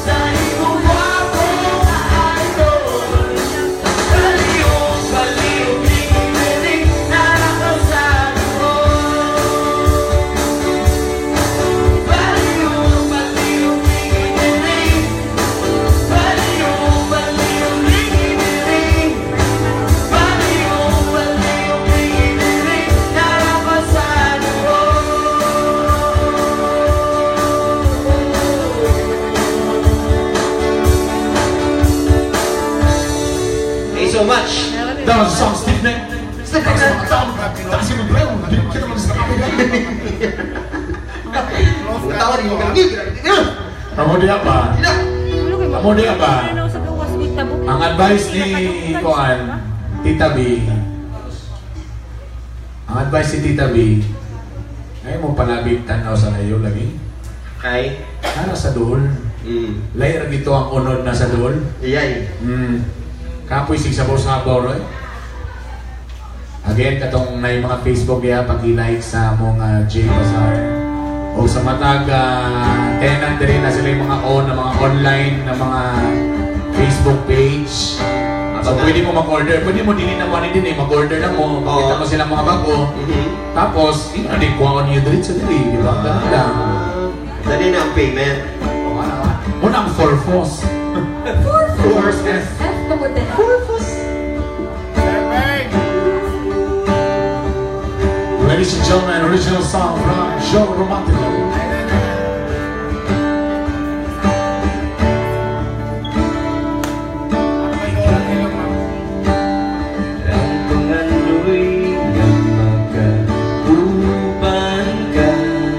sa imong gwapo na idol. Palihog, palihog, inibiling, nalakasan mo. Palihog, palihog, inibiling. Palihog, palihog, inibiling. Palihog, palihog, inibiling, nalakasan mo. Thank you so much. That was the song Stiff Neck. Stiff Neck. Taas yung mag-play. Kita mo sa kapit. Mga tao rin, mga Amo diya ba? Amo diya ba? Ang advice ni Kuan, Tita B, ang advice ni Tita B, ay mo palabig tanaw sa layo lagi. Kay? Ano sa duol? Lahi ra gito ang unod na sa duol. Iyay. Kapoy sig sabaw-sabaw roy. Again, katong na yung mga Facebook ya, pag-like sa among J Bazaar. O sa matag tenant diri na sila yung mga on na mga online na mga Facebook page. So pwede mo mag-order, pwede mo dili na mo ani din eh, mag-order lang mo, makita mo silang mga bago. Tapos, yun na din, kuha niyo diretso diri, di ba? Ganun lang. Dali na ang payment. O, ano, ano. Muna ang 4 Fos. Four Four F. F mabuti. Four Fos. Ladies and gentlemen, original song from Joe Romantico. Ang pangandoy nga makauban ka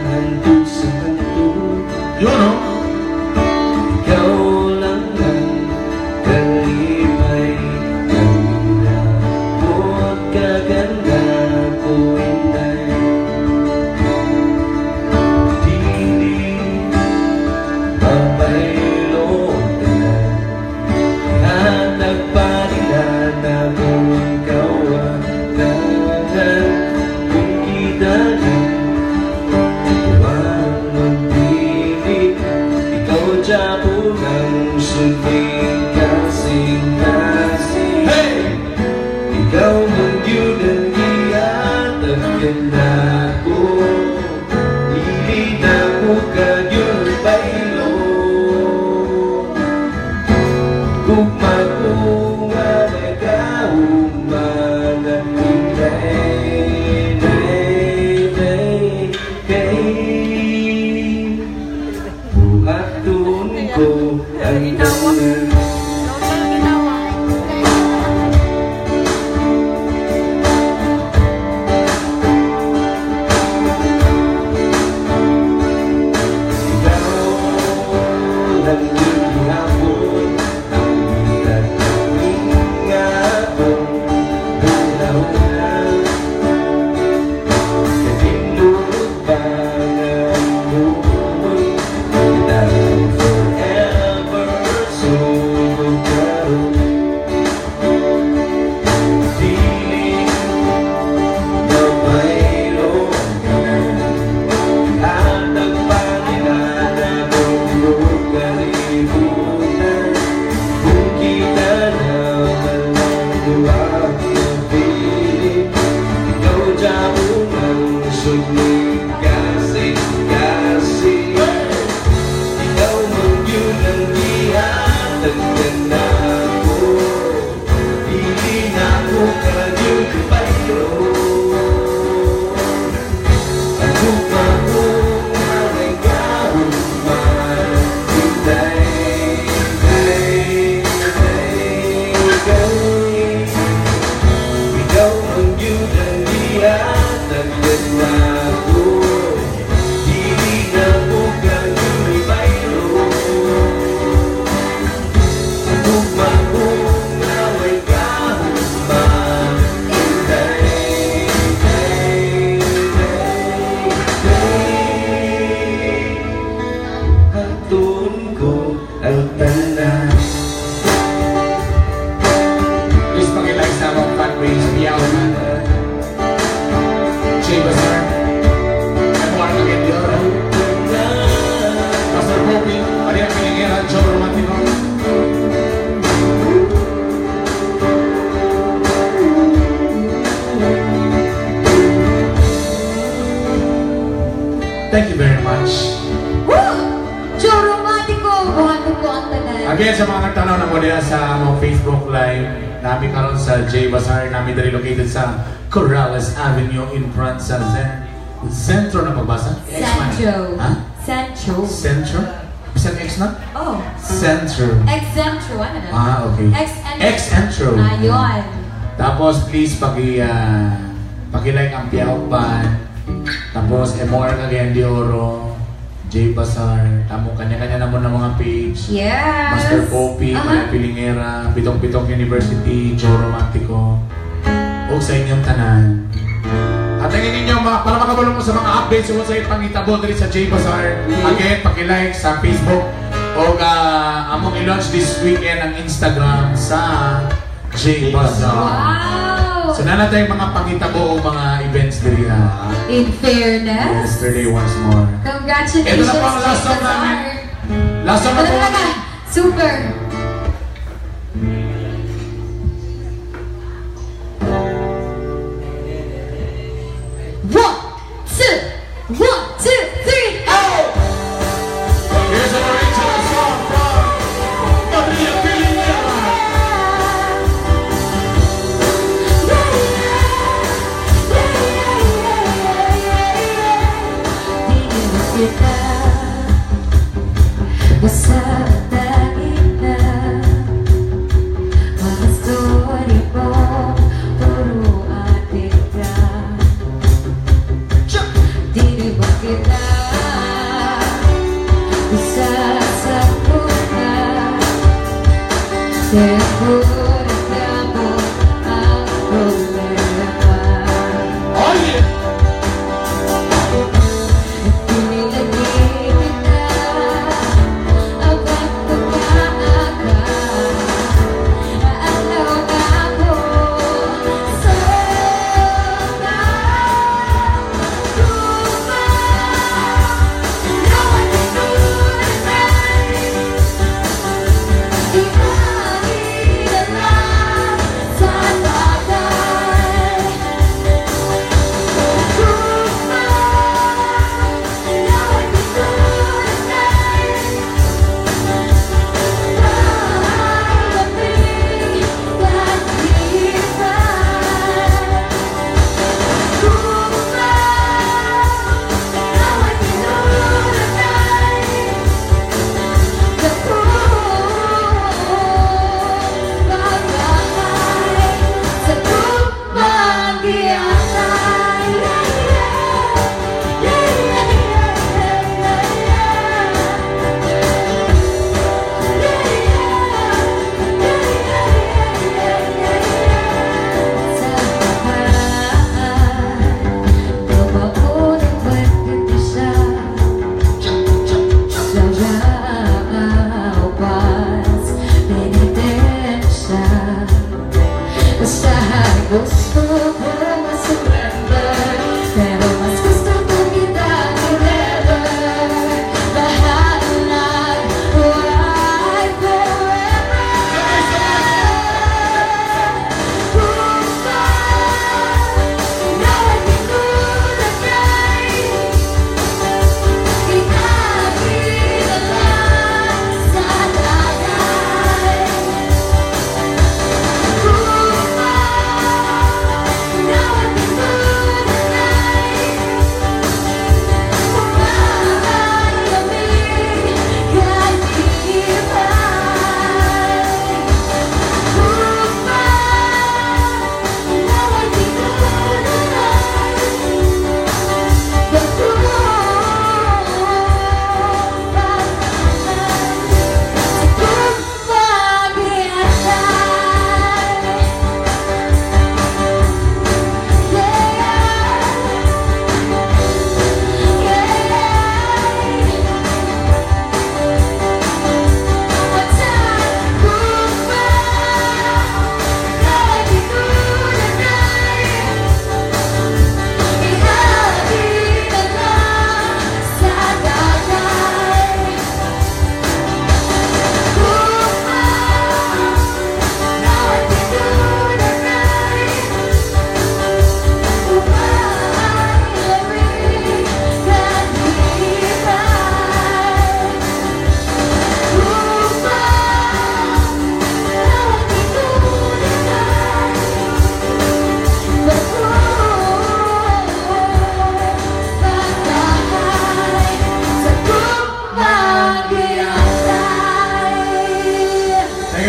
hangtod sa hangtod. Yun, no? Ikaw lang ang kalipay ng inabot kaganda ko inday. Dili mabaylo tanan, hatag pa nila na kung kawalangan. Kung kita din huwag magpilit, ikaw dyan ang sundin kasing-kasing. Hey! Ikaw man yun ang gihatag nako, dili na ko kagyong baylo. Gugma ko nga nagahuman at hinday, day, day, kay buhaton ko ang tanan. Ikaw lang yung gihapon ang kalinga. Tuon ko ang tanan. Please paki-like sa among fan page, Meow Man. Jay Bazaar. MR Caguindioro. Pastor Poppy, Maria Piningera, Joe Romantico. Thank you very much. Woo! Joe Romantico! Buhaton ko ang tanan. Again, sa mga nagtanaw na mo diha sa among Facebook Live, nami karon sa J Bazaar, nami diri located sa Corrales Avenue in front sa Zentro na pagbasa? X man. Sancho. Ha? Sancho. Centro? Bisan X na? Oh. Centro. Ex-Centro. Ano na? Ah, okay. Ex-Entro. Ex-Entro. Ayun. Tapos, please, paki-like ang Piao Pan. Tapos, MR Cagayan de Oro, J Bazaar, tamo kanya-kanya naman ng mga page. Yes. Master Poppy, Maria Pilingera, Pitong Pitong University, Joe Romantico, o sa inyong tanan. At ang ninyo, mga, para makabalo mo sa mga updates sa sa pangitabo diri sa J Bazaar, again, paki-like sa Facebook o among i-launch this weekend ang Instagram sa J Bazaar. Wow! So na natin mga pangitabo o mga events diri ha. In fairness, Yesterday once more. congratulations, Ito na po ang last Jay song Bazaar. namin. Last song na Ano po. talaga? Super! One, two, one, two, three, go! Here's an original song from Maria Pilingera. Kita Basta na mga story mo, puro atin ka. Di ba kita isa sa una? Seguro na ang problema. Oh yeah! Pinilagay kita abang pagkaaga. Aalaw na ako sa lupa. No one can do it right. Di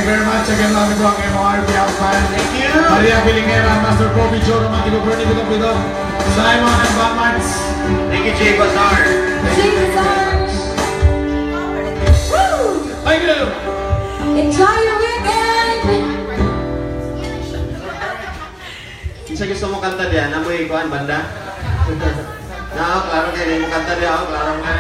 you very much. Again, love po ang MRB House Band. Thank you. Maria Bilingera, Master Bobby Joe, Romantico Bernie Pitong Pitong, Simon and Batmans. Thank you, Jay Bazaar. Thank you, thank you very much. Woo! Thank you. Enjoy your weekend! Isa gusto mo kanta diyan, amoy kuan banda? Na, klaro kayo mo kanta diyan, klaro nga.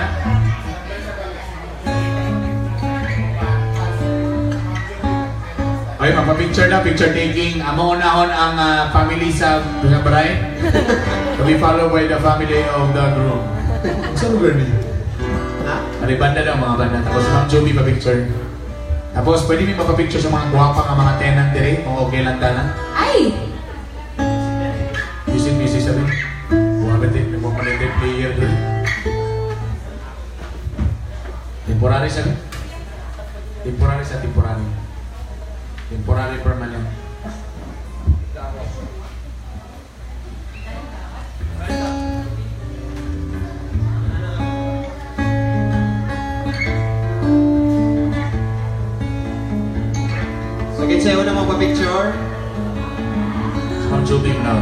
Ay, magpa-picture na, picture taking. Amo unahon ang family sa bride. To be followed by the family of the groom. Sa lugar niyo? Ha? Ari, banda daw, mga banda. Tapos, Ma'am Joby pa-picture. Tapos, pwede may mapapicture sa mga gwapa nga mga tenant dire, kung okay lang tanan. Ay! Music, music, sabi. Buha ba din, may mga malindin player doon. Temporary, sabi. Temporary sa temporary. Temporary permanent. So, kinsa una mo pa-picture? Sa Ma'am Joby mo na.